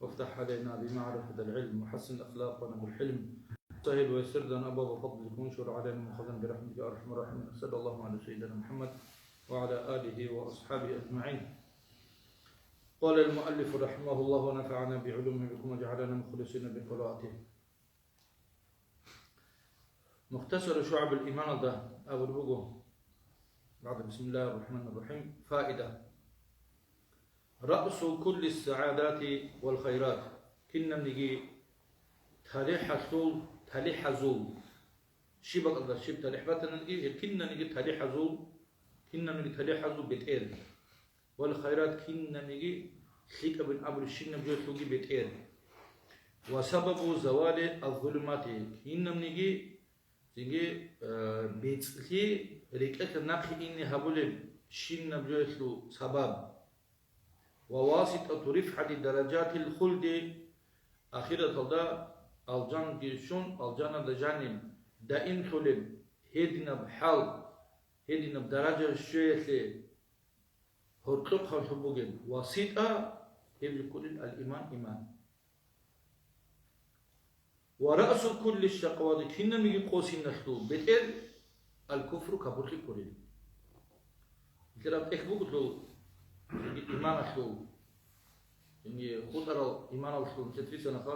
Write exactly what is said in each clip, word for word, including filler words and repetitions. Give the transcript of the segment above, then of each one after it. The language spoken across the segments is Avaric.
وافتح علينا بمعرفة العلم وحسن أخلاقنا بالحلم. سهل ويسر لنا أبواب فضلك وانشر علينا من خزائن برحمتك يا أرحم الراحمين. صلى الله على سيدنا محمد وعلى آله وأصحابه أجمعين. قال المؤلف رحمه الله ونفعنا بعلومه بكم وجعلنا مخلصين بقراءته. Мухтасару ШугӀабул Иманалда абулеб буго, баъда бисмиллагьир рахӀманир рахӀим, фаида. Раъсу кулли сагӀадати вал хайрат, кинабниги талихӀалъул, талихӀазул, щиб бакӀалда щиб талихӀ батаниги, гьеб кинабниги талихӀазул, кинабниги талихӀазул бетӀер. Вал хайрат, кинабниги лъикӀабин абулебщинаб жоялъулги бетӀер. Ва сабабу завали аззулумати, кинабниги цинги, э, бецӀлъи рекӀелъа нахъе ине гьабулебщинаб жоялъул сабаб. Ва васитату рифгӀати даражатил хулди, ахираталда алжанги щун, алжанада жаниб даимлъулеб гьединаб хӀал, гьединаб даража щвеялъе гьоркьохъанлъун бугеб васитӀа, гьеб жо кколин ал-иман, иман. Ва раъсу кулли шакъавади, кинабниги къосиналъул бетӀер, ал-куфру, капурлъи кколин. Нилъер гьаб тӀехь бугелъул, цинги иманалъул, цинги хутӀарал иманалъул нилъер цӀисанаха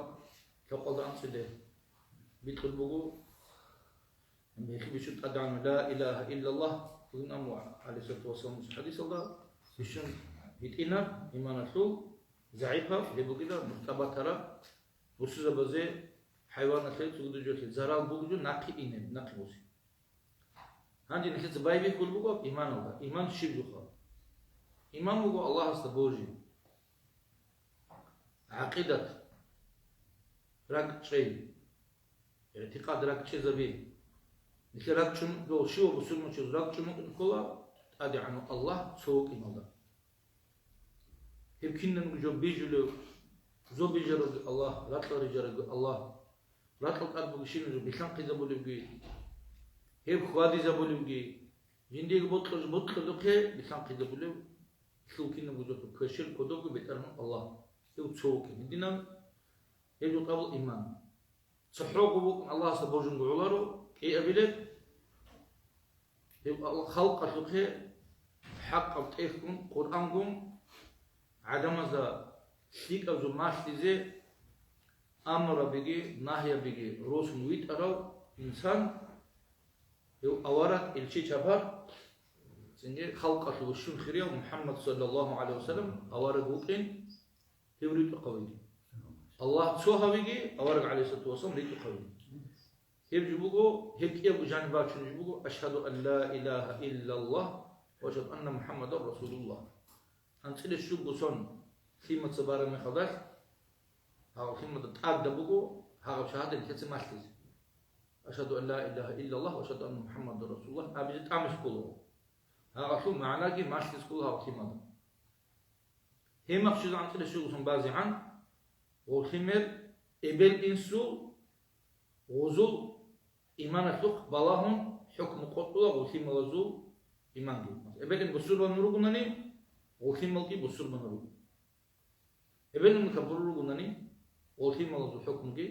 лъакъалда анцӀила бикьун буго. Гьелъие бищун тӀадегӀан ла илагьа иллаллагь бугин, амма гӀалайгьиссалату вассаламас хӀадисалда бищун гьитӀинаб, иманалъул загӀипаб, гьеб бугила муртӀа батараб, бусурбабазе, хӀайваналъе, цогидаб жоялъе зарал бугеб жо нахъе инеб, нахъе босеб. Гьанже нилъеца байбихьулеб буго иманалда. Иман щиб жоха? Иман буго Аллагьасда божи. ГӀакъидат, ракӀчӀей. ИгӀтикъад, ракӀчӀезаби. Нилъер ракӀчӀун, дол щивав бусурманчиясул ракӀчӀун букӀин ккола ТӀадегӀанав Аллагь цо вукӀиналда. Гьеб кинабго жо бижулев, зо бижарав Аллагь, ракьал рижарав Аллагь, ракьал тӀад бугебщинаб жо билълъанхъизабулевги, гьеб хьвадизабулевги, жиндиего бокьа-, бокьараб жо билълъанхъизабулев, лъул кинабго жо квешел кодобго БетӀергьан Аллагь, гьев цо вукӀин. Гьединан гьеб жо тӀабул иман. ЦохӀого букӀун Аллагьасда божунго гӀоларо, кӀиабилеб, гьеб Аллагь халкъалъухъе хӀакъаб тӀехьгун, Къуръангун, гӀадамазда лъикӀаб жо малъизе, амрабиги, нагьиябиги росун витӀарав инсан, гьев авараг, илчи, чапар, цинги халкъалъулъ вуссун хирияв МухӀаммад саллаллагьу гӀалайгьи вассалам авараг вукӀин, гьев ритӀухъавиги. Аллагь цо гьавиги, авараг гӀалайгьиссалату вассалам ритӀухъавиги. Гьеб жо буго, гьеб кӀиябго жаниб бачунеб жо буго, ашгьаду ан ла илагьа иллаллагь ва ашгьаду анна МухӀаммадан расулуллагь. АнцӀила щуго сон лъимаца бараб мехалдалъ, гьав лъимада тӀадаб буго гьагъаб шагьадат нилъеца малъизе. Ашгьаду ан ла илагьа иллаллагь ва ашгьаду анна МухӀаммадан расулуллагь абизе тӀамулъ ккола. Гьагъалъул магӀнаги малъизе ккола гьав лъимада. Гьеб мехалъ анцӀила щуго сон базегӀан, гъов лъимер эбел-инсул, гъозул иманалъухъ балагьун хӀукму къотӀула гъов лъималазул иманги. Эбел-ин бусурбанун ругонани, гъов лъималги бусурбанун руго. Эбел-ин капурал ругонани, гъол лъималазул хӀукмуги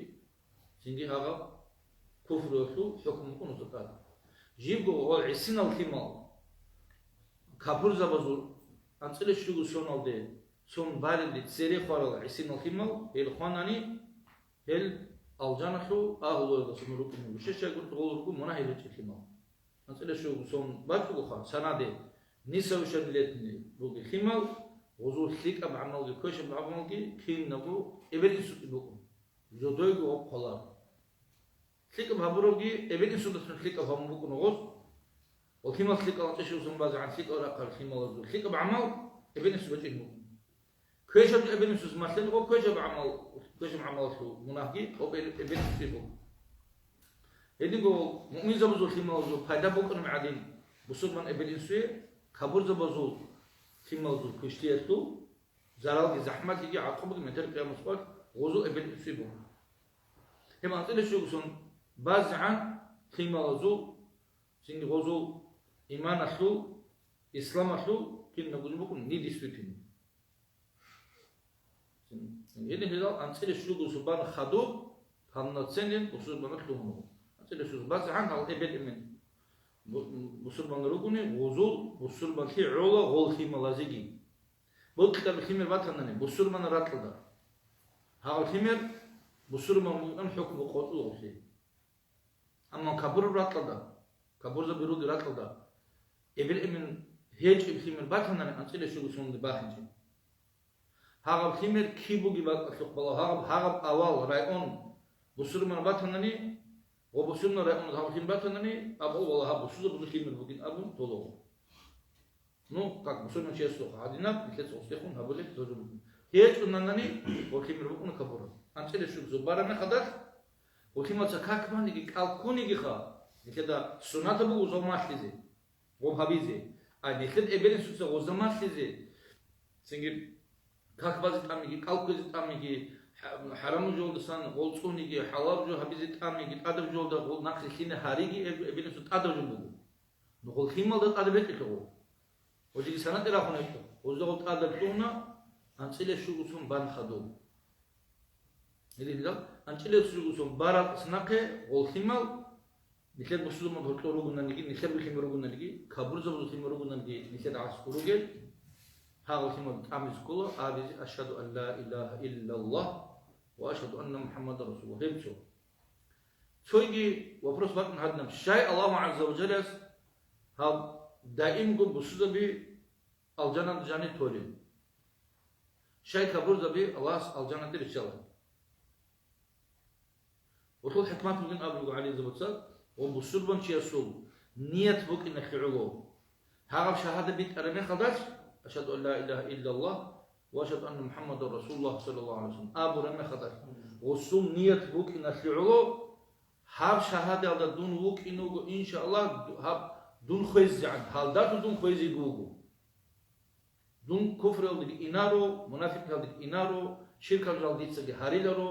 цинги гьагъаб куфруялъул хӀукму букӀун гъозда тӀад. Жибго гъол гӀисинал лъимал, капурзабазул анцӀила щуго соналде сон балебли цере хварал гӀисинал лъимал, гьел хванани, гьел алжаналъул агьлуялдаса рукӀине, щай-щай гуртӀ гъол руго мунагьил гьечӀел лъимал. АнцӀила щуго сон бачӀугоха, санаде, нисаве щванилетни бугеб лъимал, гъозул лъикӀаб гӀамалги квешаб гӀамалги кинабго эбел-инсукьи букӀун. Жодойго гъоб хъвалар. ЛъикӀаб гьабуравги эбел-инсудасан лъикӀаб гьабун букӀун гъоз. Ва лъимал лъикӀал гьечӀеб щуго сон базегӀан лъикӀал рахъараб лъималазул лъикӀаб гӀамал эбел-инсуда гьечӀин букӀун. Квешаб жо эбел-инсуца малъа, гъо квешаб гӀамал, квешаб гӀамалалъул мунагьги гъоб эбел-, эбел-инсуе буго. Гьединго муъминзабазул лъималазул пайда букӀунеб гӀадин, бусурман эбел-инсуе капурзабазул лъималазул квешлъиялъул заралги захӀмалъиги гӀакъубаги метер къиямасеб къоялъ гъозул эбел-инсуе буго. Гьеб анцӀила щуго сон базегӀан лъималазул, цинги гъозул иманалъул, исламалъул кинабго букӀун недействительный. Гьедин гьелал анцӀила щуго бан хадуб, полноценный бусурбанлъун вуго. АнцӀила щуго бацӀцӀадахъ гьал эбел-эмен бу-, бусурбан ругони, гъозул бусурбанлъи гӀола гъол лъималазеги. Бокьараб лъимер батанани, бусурбанал ракьалда. Гьал лъимер бусурбан букӀин хӀукму къотӀула гъорлъи. Амма капураб ракьалда, капурзаби ругел ракьалда, эбел-эмен гьечӀеб лъимер батанани, анцӀила щуго сунда бахинчӀеб. Гьагъаб лъимер киб бугеб бакӀалъухъ балагьун, гьагъаб, гьагъаб авал район бусурман батанани ва бусурман районалда гьаб лъимер батанани, абула, валлагь, гьаб бусурбабазул лъимер бугин абун тола. Ну, как бусурман чиясухъ гьадинаб, нилъеца гъоздехун гьабулеб дозул букӀун. ГьечӀунанани, гъол лъимер букӀуна капураб. АнцӀила щуго бараб мехалдалъ, гъол лъималца как баниги, кӀал ккунигиха, нилъеда суннатаб буго гъозда малъизе, гъоб гьабизе. Ай, нилъер эбел-инсуца гъозда малъизе, цинги как базе тӀамиги, кӀал кквезе тӀамиги, хӀа-, хӀарамаб жолдасан гъол цӀуниги, хӀалалаб жо гьабизе тӀамиги, тӀадаб жолда гъол нахъе лъине гьариги, эб-, эбел-инсул тӀадаб жо буго. Гъол лъималда тӀаде бетӀерлъи гъо. Гъодиги санатӀе рахун гьечӀо. Гъозда гъол тӀадаб лъугьуна, анцӀила щуго бан хадуб. Гьединлъидал, анцӀила щуго бараб нахъе гъол лъимал, нилъер бусурман гьоркьор ругонаниги, нилъер лъимер ругонаниги, капурзабазул лъимер ругонаниги, нилъер гӀаскӀур ругел, гьагъал лъимал тӀамизе ккола, абизе: «Ашгьаду ан ла илагьа иллаллагь ва ашгьаду анна МухӀаммадан расулуллагь», гьеб цо. Цойги вопрос бакӀун гьадинаб: щай Аллагь гӀазза ва жаллас гьаб даимго бусурбаби алжаналда жанир толел? Щай капурзаби Аллагьас алжаналде риччала? Гъолъул хӀикмат бугин абулеб буго гӀалимзабаца, ва бусурбанчиясул ният букӀиналъе гӀоло. Гьагъаб шагьада битӀараб мехалдалъ, «Ашгьаду ан ла илагьа иллаллагь ва ашгьаду анна МухӀаммадан расулуллагь», саллаллагьу гӀалайгьи ва саллам, абураб мехалдалъ, гъосул ният букӀиналъе гӀоло, гьаб шагьадалда дун вукӀине вуго, иншааллагь, ду-, гьаб дун хвезегӀан, гьалдалъун дун хвезеги вуго. Дун куфриялдеги инаро, мунафикъиялдеги инаро, ширкал жал дицаги гьариларо,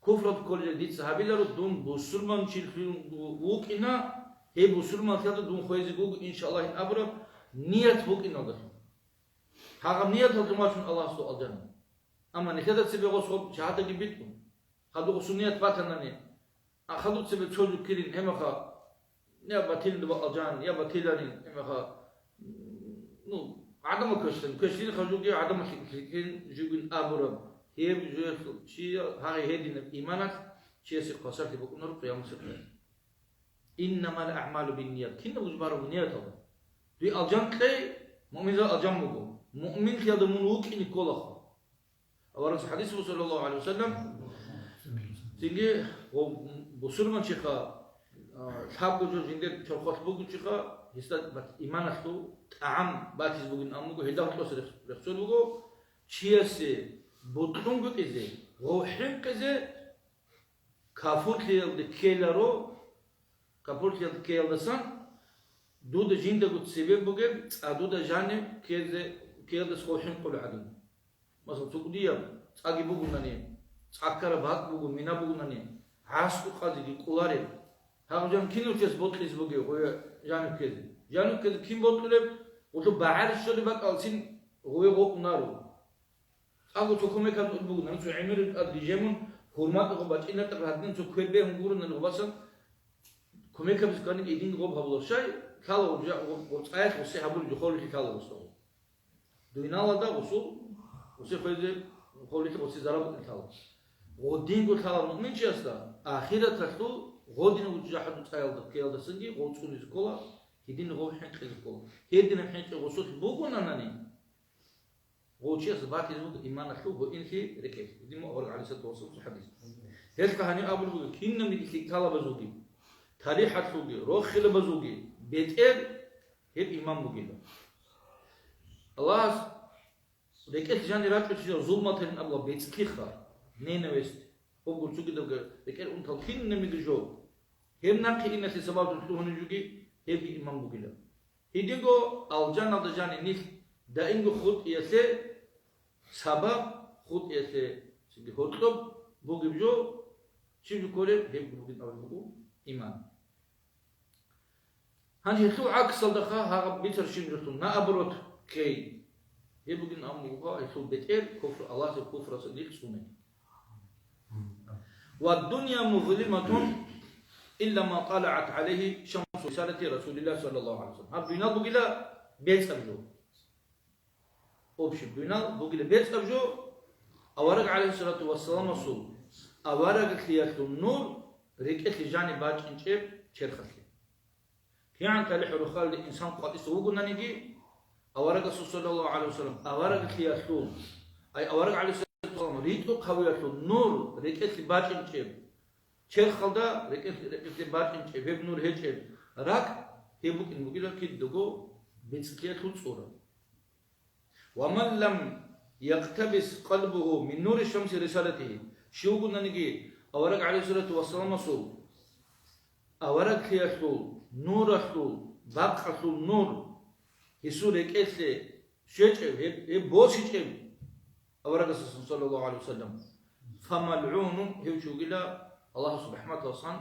куфрал кколел дица гьабиларо, дун бусурманчилъун вукӀина, гьеб бусурманлъиялда дун хвезеги вуго, иншааллагь, ин абураб ният букӀиналдалъун. Гьагъаб нияталда вачун Аллагьасул алжана. Амма нилъеда цебе гъос гъоб шагьадаги битӀун. Хадуб гъосул ният батанани, а хадуб цебе цо жо ккелин, гьебмехалъ, я батилин дуба алжан, я батиларин, гьебмехалъ, ну, гӀадамал квешлъин, квешлъин хажуги гӀадамал лъикӀлъин жугин абураб, гьеб жоялъул чи гьагъи гьединаб иманалъ чиясе хвасарлъи букӀунаро къиямасеб къоялъ. «Иннамал аъмалу бинният», кинаб гужбараб нияталда. Дуе алжан кьей, муъминзаб алжан буго. Муъминлъиялда мун вукӀине кколаха. Аварагас хадис буго, саллаллагьу гӀалайгьи ва саллам, цинги гъо-, бусурманчиха, а, лъабго жо жиндир чорхолъ бугочиха, гьесда бат-, иманалъул тӀагӀам батизе бугин абун буго, гьелда гьоркьоса рехс-, рехсол буго, чиясе бутӀрун букӀизе, гъов хӀинкъизе, капурлъиялде ккеларо, капурлъиялде ккеялдасан дуда жиндаго цебе бугеб цӀадуда жаниб ккезе, ккеялдаса гъов хӀинкъулеб гӀадин. Масала, цо кӀудияб цӀаги бугунани, цӀакараб бакӀ буго, мина бугунани, гӀаскӀукъазеги кӀолареб. Гьагъ жан кинав чияс бокьизе бугеб гъов жаниб ккезе? Жаниб ккезе кин бокьулеб? Гъолъул багӀарищ щолеб бакӀалцин гъове гъов унаро. ЦӀакъго цо кумекаб бугунани, цо гӀемераб тӀад бижемун, гьурматӀа гъоб бачӀинатӀа гьадин цо квер бегьун гуронани гъобасан, кумекабизе ккани идин гъоб гьабула. Щай лъала гъоб жа-, гъоб, гъоб цӀаялъ гъосе гьабулеб жо холелъи лъала гъосда. Дуниялалда гъосул, гъосе хвезе, холелъи гъосе зараб букӀин лъала. Гъодинго лъала муъминчиясда, ахираталъул гъодинав жахӀалъул цӀаялда ккеялдасанги гъов цӀунизе ккола, гьедин гъов хӀинкъизе ккола. Гьединаб хӀинкъи гъосулъ бугунанани, гъов чияс батизе буго иманалъул гьуинлъи рекӀелъ. Димо авараг гӀалайгьиссалату вассаламасул хадис. Гьелъ гьанив абулеб буго, кинабниги лъикӀлъиялабазулги, тарихӀалъулги, рохилабазулги бетӀер гьеб иман бугила. Аллагьас рекӀелъ жанир рачӀунчиял зулматалин абула бецӀлъиха, ненависть, гьобгур цогидабги рекӀел унтал кинабниги жо. Гьеб нахъе иналъе сабаблъун лъугьунеб жоги, гьебги иман бугила. Гьединго алжаналда жанир нилъ даимго хутӀиялъе сабаб, хутӀиялъе цинги гьоркьоб бугеб жо, щиб жо кколеб, гьебги бугин абулеб буго иман. Гьанже гьелъул гӀаксалдаха гьагъаб бицарщинаб жолъун, наоборот, ккей. Гьеб бугин абун буго гьелъул бетӀер куфр, Аллагьасул куфралъа дихъ цӀуне. «Ва дунья музлиматун илла ма тӀалаат гӀалайгьи шамсу рисалати Расулиллагь саллаллагьу гӀалайгьи ва саллам». Гьаб дунья бугила бецӀаб жо. Общем, дунья бугила бецӀаб жо, авараг гӀалайгьиссалату вассаламасул авараглъиялъул нур рекӀелъе жаниб бачӀинчӀеб черхалъе. КигӀан талихӀ рухьалде инсан къватӀиса вугонаниги, аварагасул саллаллагьу гӀалайгьи ва саллам авараглъиялъул, ай авараг гӀалайгьиссалату вассалам ритӀухъ гьавиялъул нур рекӀелъе бачӀинчӀеб, черхалда рекӀелъ-, рекӀелъе бачӀинчӀеб, гьеб нур гьечӀеб ракӀ, гьеб букӀин бугила кидаго бецӀлъиялъул цӀура. «Ва ман лам якътабис къалбугьу мин нури шамси рисалатигьи», щив вугонаниги авараг гӀалайгьиссалату вассаламасул авараглъиялъул нуралъул, бакъалъул нур гьесул рекӀелъе щвечӀев, гьеб, гьеб босичӀев аварагасдасан, саллаллагьу гӀалайгьи ва саллам, «фамалгӀуну», гьев чи вугила Аллагьасул рахӀматалдасан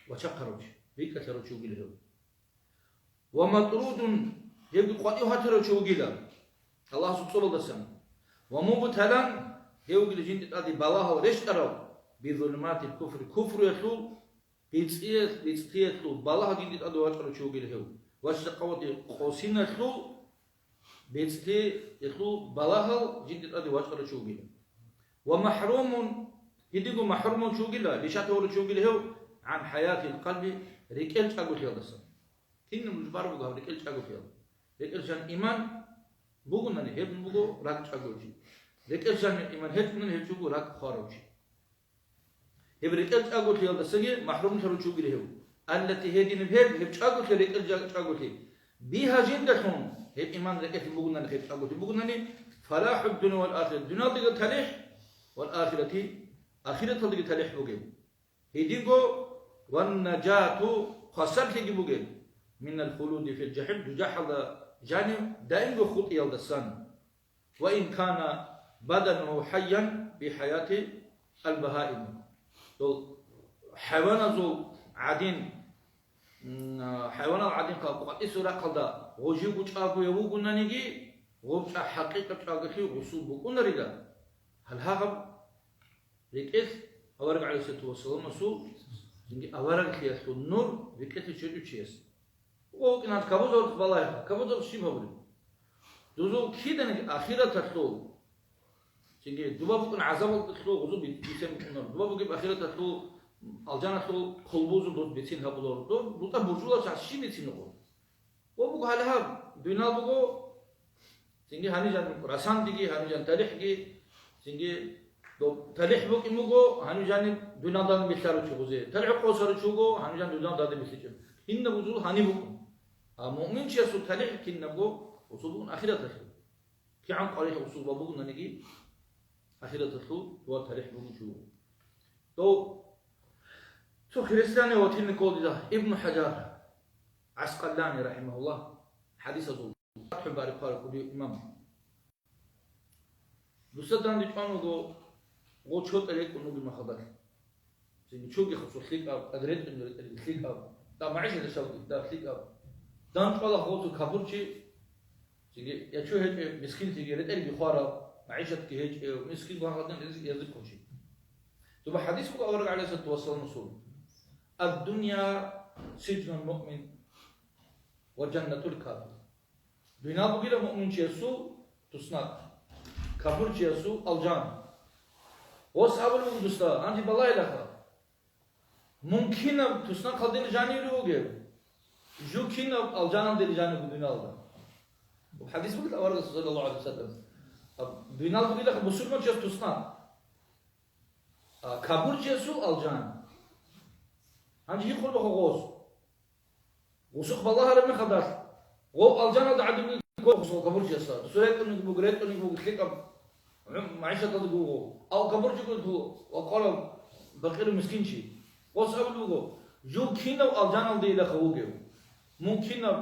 вачахъарав чи, рикӀкӀалъарав чи вугила гьев. «Ва матрудун», гьевги къватӀив гьатарав чи вугила Аллагьасул цӀуралдасан. «Ва мубталан», гьев вугила жинда тӀаде балагьал рещтӀарав, «бизулуматил куфри», куфруялъул бецӀиялъ-, бецӀлъиялъул балагьал жинда тӀаде вачӀарав чи вугила гьев. «Ва шакъавати», къосиналъул бецӀлъиялъул балагьал жинда тӀаде вачӀарав чи вугила. «Ва махӀрумун», гьединго махӀрумав чи вугила, лишат гьавурав чи вугила гьев, «гӀан хӀаятил къалби», рекӀел чӀаголъиялдасан. Кинаб нуж бар буго гьаб рекӀел чӀаголъиялда? РекӀел жан иман бугонани, гьеб буго ракӀ чӀаголъи. РекӀел жан иман гьечӀунани, гьев чи вуго ракӀ хварав чи. Гьеб рекӀел чӀаголъиялдасаги махӀрумлъарав чи вугила гьев. Аллати, гьединаб гьеб, гьеб чӀаголъи, рекӀел жа-, чӀаголъи. Бигьа жиндалъун, гьеб иман рекӀелъе бугунани, гьеб чӀаголъи бугунани, фалахӀу дунья вал ахира, дуниялдаги талихӀ, вал ахирати, ахираталдаги талихӀ бугеб. Гьединго, ван нажату, хвасарлъиги бугеб, минал хулуди фил жахӀим, дужахӀалда жанив даимго хутӀиялдасан. Ва ин кана бадануху хӀайян бихӀаяти албагьаим. Дол хӀайваназул гӀадин, м, хӀайванал гӀадин къа-, къватӀисул рахъалда гъов живго чӀагояв вугонаниги, гъов чӀа-, хӀакъикъат чӀаголъи гъусул букӀунарила, гьал гьагъаб рекӀелъ авараг гӀалайгьиссалату вассаламасул, цинги авараглъиялъул нур рекӀелъе щвечӀев чияс. О, вукӀиналъ кабузаб балагьиха, кабузаб щиб гьабуреб? Дузул киданиги ахираталъул, цинги дуба букӀун гӀазабалдалъул гъузу би-, бицен букӀунар, дуба бугеб ахираталъул, алжаналъул хъулбузул дус бицин гьабулар. Доб бутӀа буржулас щиб бицин гъо? Ва буго гьале гьаб, дуйнал буго, цинги гьанижан расандиги, гьанижан талихӀги, цинги доб талихӀ букӀин буго, гьанижани дуйналда бихьарав чи гъузе. ТалихӀ къосарав чи вуго, гьанижан дуйналда бихьичӀеб. Кинаб узул гьаниб букӀун. А муъминчиясул талихӀ кинабго усул букӀун ахираталъул. КигӀан къварилъа усул бабугунаниги, ахираталъул дуа талихӀ бугев чи вуго. Дов цо христианияв ватилни ккола дида, Ибну ХӀажар ГӀаскъалани, рахӀимагьуллагь, хӀадисазул ФатхӀул Бари хъварав кӀудияв имам. Дуца данде чӀван вуго, гъо чотӀа рекӀун вугеб махалдалъ. Цинги чуги хасу лъикӀаб, тӀад ретӀун ретӀелги лъикӀаб, тӀад магӀишат яшавги тӀад лъикӀаб. ДандчӀвала гъо цо капурчи, цинги ячу гьечӀев, мискинлъиги ретӀелги хварав, магӀишатги гьечӀев, мискин гвангъадин ризкъ язихъунчи. Дуба хӀадис буго авараг гӀалайгьиссалату вассаламасул: «Ад-дунья сиджнул муъмин ва жаннатул кафир». Дуйнал бугила муъминчиясул туснакъ, капурчиясул алжан. Гъос абулеб буго дусда, гьанже балагьилаха, мун кинаб туснахъалдила жанивли вугев? Жив кинаб алжаналдила жанив вуго дуйналда? ХӀадис бугила аварагасул, саллаллагьу гӀалайгьи ва саллам. Дуйнал бугилаха бусурманчияс туснакъ, а капурчиясул алжан. Гьанже гьикъулаха гъос. Гъусухъ балагьараб мехалдалъ, гъов алжаналда гӀадин ккола гъусухъ капурчиясда. Дуца ретӀунги буго, ретӀунги буго, лъикӀаб гӀум-, магӀишаталда буго. Ав капурчи ккун ва къварав бакъирав мискинчи. Гъос абулеб буго, жив кинав алжаналдилаха вугев? Мун кинаб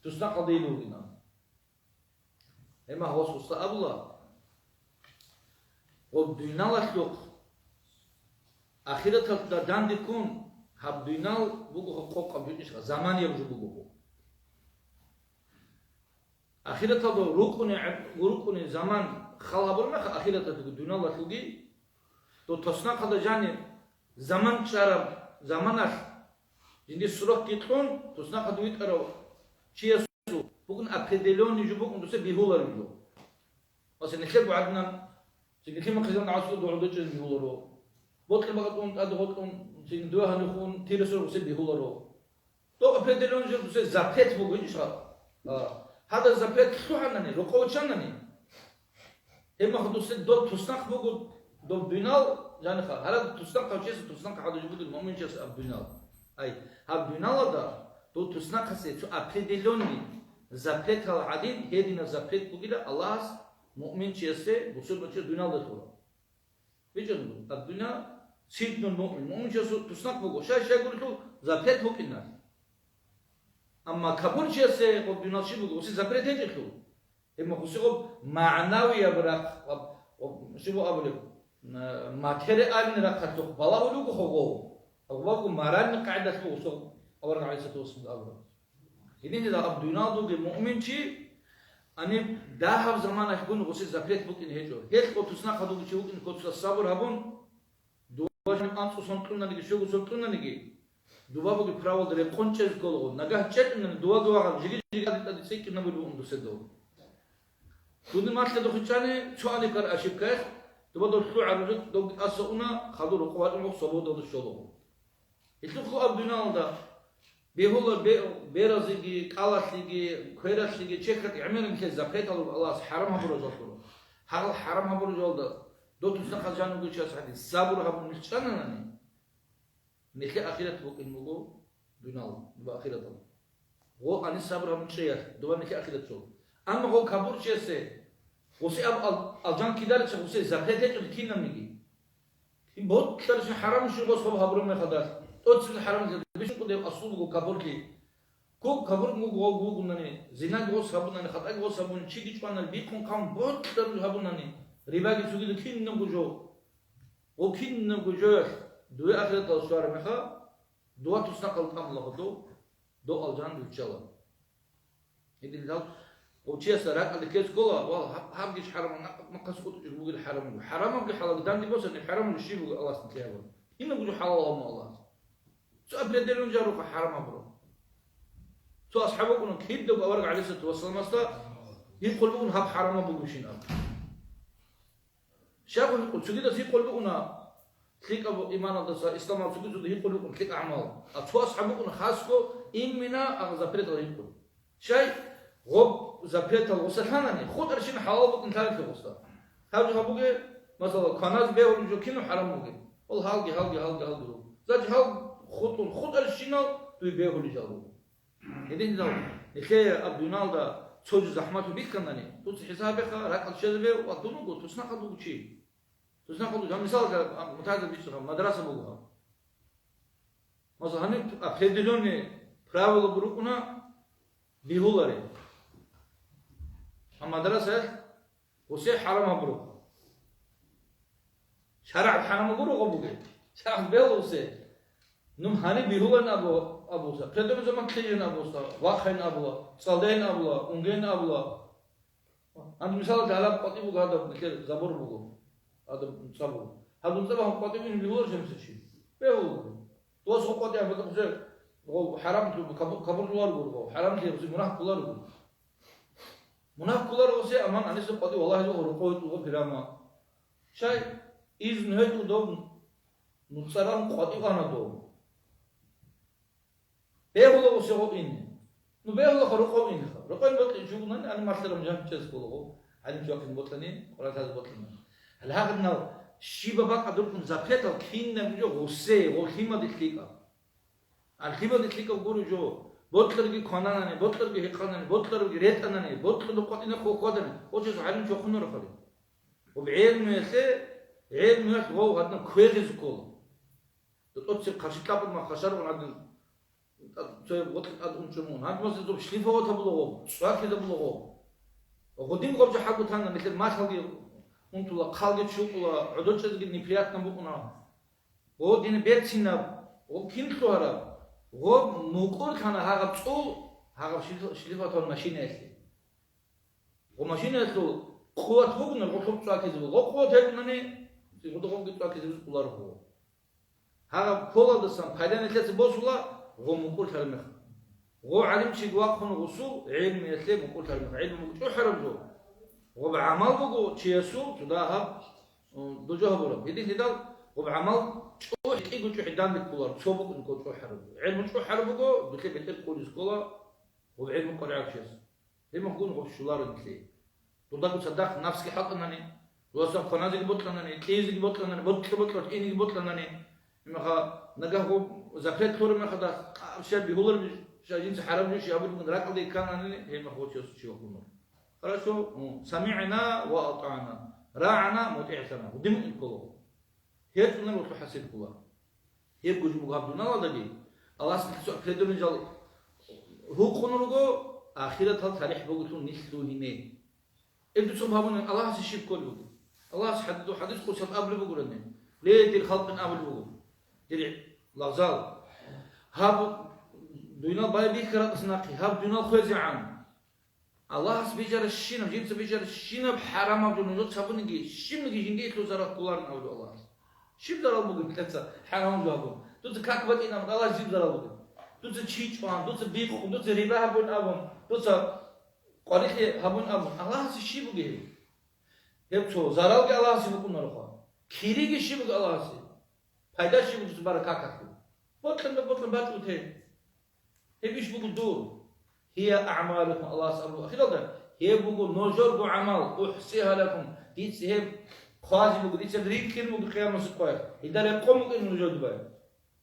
туснахъалдила вугинав? Гьеб мехалъ гъос абула, гъоб дуйналалъухъ ахираталда данде ккун, гьаб дуйнал буго къокъаб жо ишха, заманияб жо буго. Ахираталда рукӀуни, рукӀуни заман хал гьабураб мехалъ ахираталдаги дуниялалъулги, дов туснахъалда жаниб заман чӀараб заманалъ жиндир срокги кьун, туснахъалда витӀарав чиясул букӀун определённый жо букӀун, дусе бегьулареб жо. Масала, нилъер бугӀадинан, цинги лъимахъе заман гӀасул дугӀу дочӀизе бегьуларо. Бокьи бакъатун тӀаде гъоркьун, цинги дугьа гьанихун тирасул гъусе бегьуларо. Дов определённый жо дусе запрет буго, гьечӀищ гьаб? А, гьадаб запрет лъугьанани, рокъов вачанани? Гьебмехалъ дусе дов туснахъ буго, дов дунял жаниха, гьараб туснахъав чиясе туснахъ гьадуж бугел муъминчияс аб дунял. Ай, гьаб дуниялалда дов туснахъасе цо определённый запретал гӀадин, гьединаб запрет бугила Аллагьас муъминчиясе, бусурбанчиясе дуниялда лъура. БичӀчӀун буго, ад-дуня сижнул муъмин, муъминчиясул туснахъ буго, щай-щай гурелъул запрет букӀиналъ. Амма капурчиясе гъоб дунял щиб буго, гъуси запрет гьечӀелъул. Гьеб мехалъ гъуси гъоб магӀнавияб рахъ, гъоб, гъоб, щиб абулеб, м, материальный рахъалъухъ балагьулев вуго гъов. Гъоб буго моральный къагӀидалъ буго гъуси авараг гӀалайгьиссалату вассаламас абураб. Гьединлъидал аб дуниялалда вугев муъминчи, гьаниб дагьаб заманалъгун гъуси запрет букӀин гьечӀо. Гьелъ гъо туснахъалда вугев чи вукӀин, кодоса сабур гьабун, дова жаниб анцӀго сон кьунаниги, щуго сон кьунаниги, дова бугеб правилалда рекъон чӀезе кколаго. Нагагь чӀечӀунани дова-дувагъа жиги-жиги тӀаде-тӀаде цӀикӀкӀинабулеб букӀун дусе дов. Дуде малъа духъичӀани цо аникар ошибкаялъ, дова дов лъугӀарулеб, довги тӀаса уна, хадур рокъов вачӀун гъо свободалда щолаго. Гьелъухъ аб дуниялалда бегьула бе-, беразеги, кӀалалъеги, квералъеги, чехьад гӀемерал нилъее запрет гьабураб Аллагьас хӀарам гьабураб жо лъура. Гьал хӀарам гьабураб жоялда дов туснахъалда жанив вугев чияс гӀадин сабур гьабун нилъ чӀананани, нилъее ахират букӀин буго дуниялалда, ахираталда. Гъо, гьаниб сабур гьабун чӀеялъ, дова нилъее ахират щола. Амма гъо капурчиясе, гъуси аб ал-, алжан кидарича гъуси запрет гьечӀо кинабниги. Ботлъарищин хӀарамщин гъос гъоб гьабураб мехалда, тӀоцебе хӀарамлъи бищун кӀудеб асул буго капурлъи. Ккола капур буго гъов вугунани, зинаги гъос гьабунани, хатӀаги гъос гьабунани, чиги чӀванани, бихъун хъан ботлъараб жо гьабунани, рибаги цогидал кинабго жо. Гъо кинабго жоялъ дуе ахираталда щвараб мехалъ, дова туснахъалда тӀамулаго дов, дов алжан виччала. Гьединлъидал гъов чиясда ракӀалде ккезе ккола, валлагь, гьаб-, гьабги хӀарамаб, нахъ-, нахъас хутӀичӀого бугел хӀарамаб жо. ХӀарамабги хӀалалги данде босани, хӀарамаб жо щиб буго Аллагьас нилъее гьабураб? Кинабго жо хӀалал гьабун Аллагьас. Цо определённый жо гьабураб хӀарам гьабураб. Цо асхӀаб вукӀуна, кидаго авараг гӀалайгьиссалату вассаламасда гьикъун бугун гьаб хӀарамаб бугебщинаб. Щай гьикъун букӀун? Цогидаз гьикъун букӀуна лъикӀаб иманалдаса, исламалда цогидаз гьикъун букӀун лъикӀаб гӀамал. А цо асхӀаб букӀуна хасго именно гьаб запретал гьикъун. Щай гъоб запретал гъоса лъанани, хутӀарщин хӀалал букӀин лъалелъул гъоса. Гьаб жо гьабуге, масала, кваназе бегьулеб жо кинаб хӀарам бугеб? Ол гьалги, гьалги, гьалги, гьалги руго. Значит, гьал хутӀун, хутӀарщинал дуе бегьулел жал руго. Гьединлъидал нилъее аб дуниялда цо жо захӀмалъун бихьанани, дуца хӀисаб гьабеха, ракӀалде щвезабе ва дун вуго туснахъалда вугев чи. Туснахъалда вугев, гьаб мисал, а, мутагӀилзаб бичӀчӀулеб, мадраса буго гьаб. Масала, гьаниб определённый правила букӀуна бегьулареб. Гьаб мадрасаялъ гъусе хӀарам гьабураб. ШаргӀалъ хӀарам гуро гъо бугеб. ШаргӀалъ бегьула гъусе. Нух гьаниб бегьулаан абу-, абулса, предобе заман кьижин абулса, вахъайин абула, цӀалдайин абула, унгейин абула. Гьанже мисалалда гьалаб къватӀив буго гьадаб, нилъер забор буго. Гьадаб унцӀа буго. Гьадаб унцӀа багьун къватӀив ин бегьуларищ гьанже чи? Бегьула. Дос гъо къватӀив гьаб гъузе, гъо хӀарам, кабу-, кабурлъуларго гъо, хӀарамлъи гъузе мунагь кколарго. Мунагь кколарго гъузе, аман гьаниса къватӀив валагьизе гъо рокъове тӀугъа пирама. Щай, изну гьечӀо дов нуцӀаран къватӀив ана дов. Бегьула гъусе гъо ине. Ну, бегьулаха рокъов инеха. Рокъове бокьичӀого гурони, ани малъараб жаниб чӀезе ккола гъо. ГӀалим чвахъин бокьани, Къуръан лъазе бокьани. Гьале гьагъадинал щибаб бакӀ гьадуркӀун запретал кинабго жо гъусе, гъо лъимаде лъикӀаб. А лъимаде лъикӀаб гуро жо, бокьараги квананани, бокьараги гьекъанани, бокьараги ретӀанани, бокьараб къватӀине хьвадани, гъо чияс гӀалим чвахунарахъали. Гъоб гӀелмуялъе, гӀелмуялъ гъов гьадинаб квегъизе ккола. ТӀоцебе хъарщи кьабун ма хъашаргъун гьадин, тӀад, цояб гъоркье тӀад унчӀун мун. Гьанже масала, доб шлифовать гьабула гъоб, цӀвакизабула гъоб. Гъодин гъоб жо хӀакъу тана, нилъер малъалги унтула, хъалги чукъула, гӀодор чӀезеги неприятно букӀуна. Гъодин берцинаб, гъоб кин лъугьараб? Гъоб мукӀур лъана гьагъаб цӀул, гьагъаб шлиф-, шлифовать гьабун машинаялъе. Гъо машинаялъул къуват бугони, гъолъухъ цӀвакизе буго. Гъо къуват гьечӀони, гъодохъги цӀвакизе буго, кколаро гъо. Гьаб кколалдасан пайда нилъеца босула, гъо мукӀурлъараб мехалъ. Гъо гӀалимчиги вахъун гъосул гӀелмуялъе мукӀурлъараб мехалъ. ГӀелму буго чӀухӀараб жо. Гъоб гӀамал буго чиясул цо дагьаб, м, дужо гьабураб. Гьедин гьедал гъоб гӀамал чӀухӀ-, кӀиго чӀухӀи данде кколаро, цо букӀун ккола чӀухӀараб. ГӀелму чӀухӀараб буго, дуца бетӀер кколизе ккола гъоб гӀелму къваригӀарав чияс. Гьеб мехалъ гун гъоб щоларо нилъее. Дуда дуца дагь напсги хӀалтӀанани, дудасан кваназеги бокьанани, кьезеги бокьанани, бокьа-бокьа инеги бокьанани, имаха нагагь гъоб запрет лъураб мехалда, къабща бигьулареб жо, жинца хӀарамаб жо щиб абулеб бугин ракӀалде кканани, гьеб мехалъ гъо чиясул чи вахъунаро. Хорошо, м, самигӀна ва атӀагӀна, рагӀана, мутӀигӀлъана. Гьедин мукӀин ккола. ГьечӀунел гъолъухъ хӀасил ккола. Гьеб гужин буго гьаб дуниялалдаги, Аллагьас нилъ цо определённый жал гьукъун руго, ахиратал талихӀ бугелъул нилъ лугьине. Гьеб дуца гьабунани Аллагьасе щиб кколеб бугеб? Аллагьас хӀад-, хӀадис къудсиялъ абулеб бугони: «Ле, дир халкъ», ин абулеб буго. Дир лагъзал. Гьаб дунял байбихьараб нахъе, гьаб дунял хвезегӀан. Аллагьас бижаращинаб, жинца бижаращинаб хӀарамаб жо нужеца гьабуниги, щибниги жиндие лъугьараб кколарин абулеб Аллагьас. Щиб зарал бугеб дуца хӀарамаб жо гьабун? Дуца как батӀин абун, Аллагьас жиб зарал бугеб? Дуца чи чӀван, дуца бикъун, дуца риба гьабун абун, дуца къварилъи гьабун абун, Аллагьасе щиб бугеб гьеб? Гьеб цо заралги Аллагьасе букӀунароха. Кириги щиб буго Аллагьасе? Пайда щиб буго дуца бараб какалъул? Бокьун, бокьун бачӀун те. Гьеб иш буго дур. Гьия агӀмалукум, Аллагьас абула ахиралда, гьеб буго нужерго гӀамал, ухӀсигьа лакум, дица гьеб хъвазе буго, дица рикӀкӀине буго къиямасеб къоялъ, гьелда рекъон букӀине нужеда бай.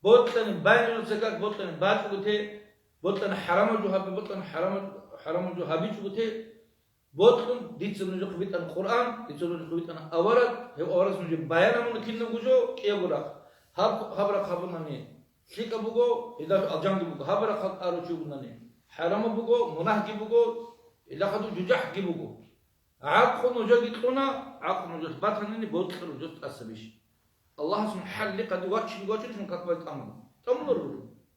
Бокьани бай нужеца как, бокьани бачӀого те, бокьани хӀарамаб жо гьабе, бокьани хӀарамаб, хӀарамаб жо гьабичӀого те, бокьун, дица нужехъе битӀана Къуръан, дица нужехъе битӀана авараг, гьев аварагас нужее баян гьабуна кинабго жо, кӀиябго рахъ. Гьаб, гьаб рахъ гьабунани лъикӀаб буго, гьелдалъун алжанги буго, гьаб рахъ гьаручи вугунани хӀарамаб буго, мунагьги буго, гьелда хадуб жужахӀги буго. ГӀакълу нужеги кьуна, гӀакълу нужелъ батанани, бокьа нужелъ тӀасабищ. Аллагьас мун хӀалли къади ваччине ваччун как базе тӀамула. ТӀамуларо.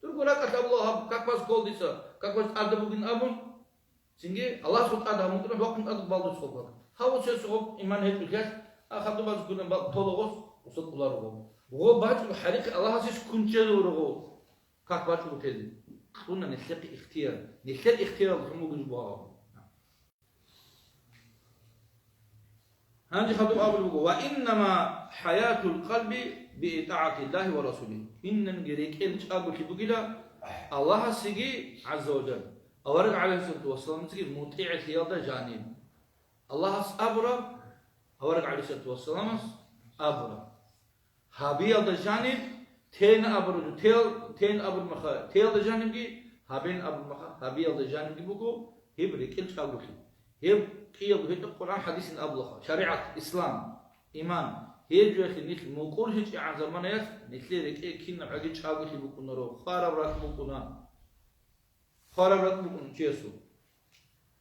Дурго ракӀалъ абула гьаб как базе ккола дица, как базе тӀадаб бугин абун, цинги Аллагьасул тӀад гьабун кьуна, вахъун тӀад балдуц хобак. Гьав цесо гъоб иман гьечӀолъиялъ, а хадубаз ккуна ба-, тола гъос, гъосда кӀоларо гъоб. Гъоб бачӀун хӀарихъи Аллагьасе ккун чӀезавуро гъоб. Как бачӀун тезе. Кьуна нилъехъе ихтияр. Нилъер ихтияралда лъун бугеб жо буго гьаб. Гьанже хадуб абулеб буго: «Ва иннама хӀаятул къалби би итӀагӀатиллагьи ва расулигьи». Иннанги рекӀел чӀаголъи бугила Аллагьасеги, гӀазза ва жалла, авараг гӀалайгьиссалату вассаламасеги мутӀигӀлъиялда жаниб. Аллагьас абураб, авараг гӀалайгьиссалату вассаламас абураб. Гьабиялда жаниб, тейна абураб жо, тел-, тейна абураб маха, теялда жанибги, гьабен абураб маха, гьабиялда жанибги буго гьеб рекӀел чӀаголъи. Гьеб кӀиябго гьечӀеб Къуръан хӀадисин абулаха, шаригӀат, ислам, иман, гьеб жоялъе нилъ мукӀурлъичӀебгӀан заманаялъ, нилъер рекӀее кинабгӀаги чӀаголъи букӀунаро, хвараб ракӀ букӀуна. Хвараб ракӀ букӀун чиясул.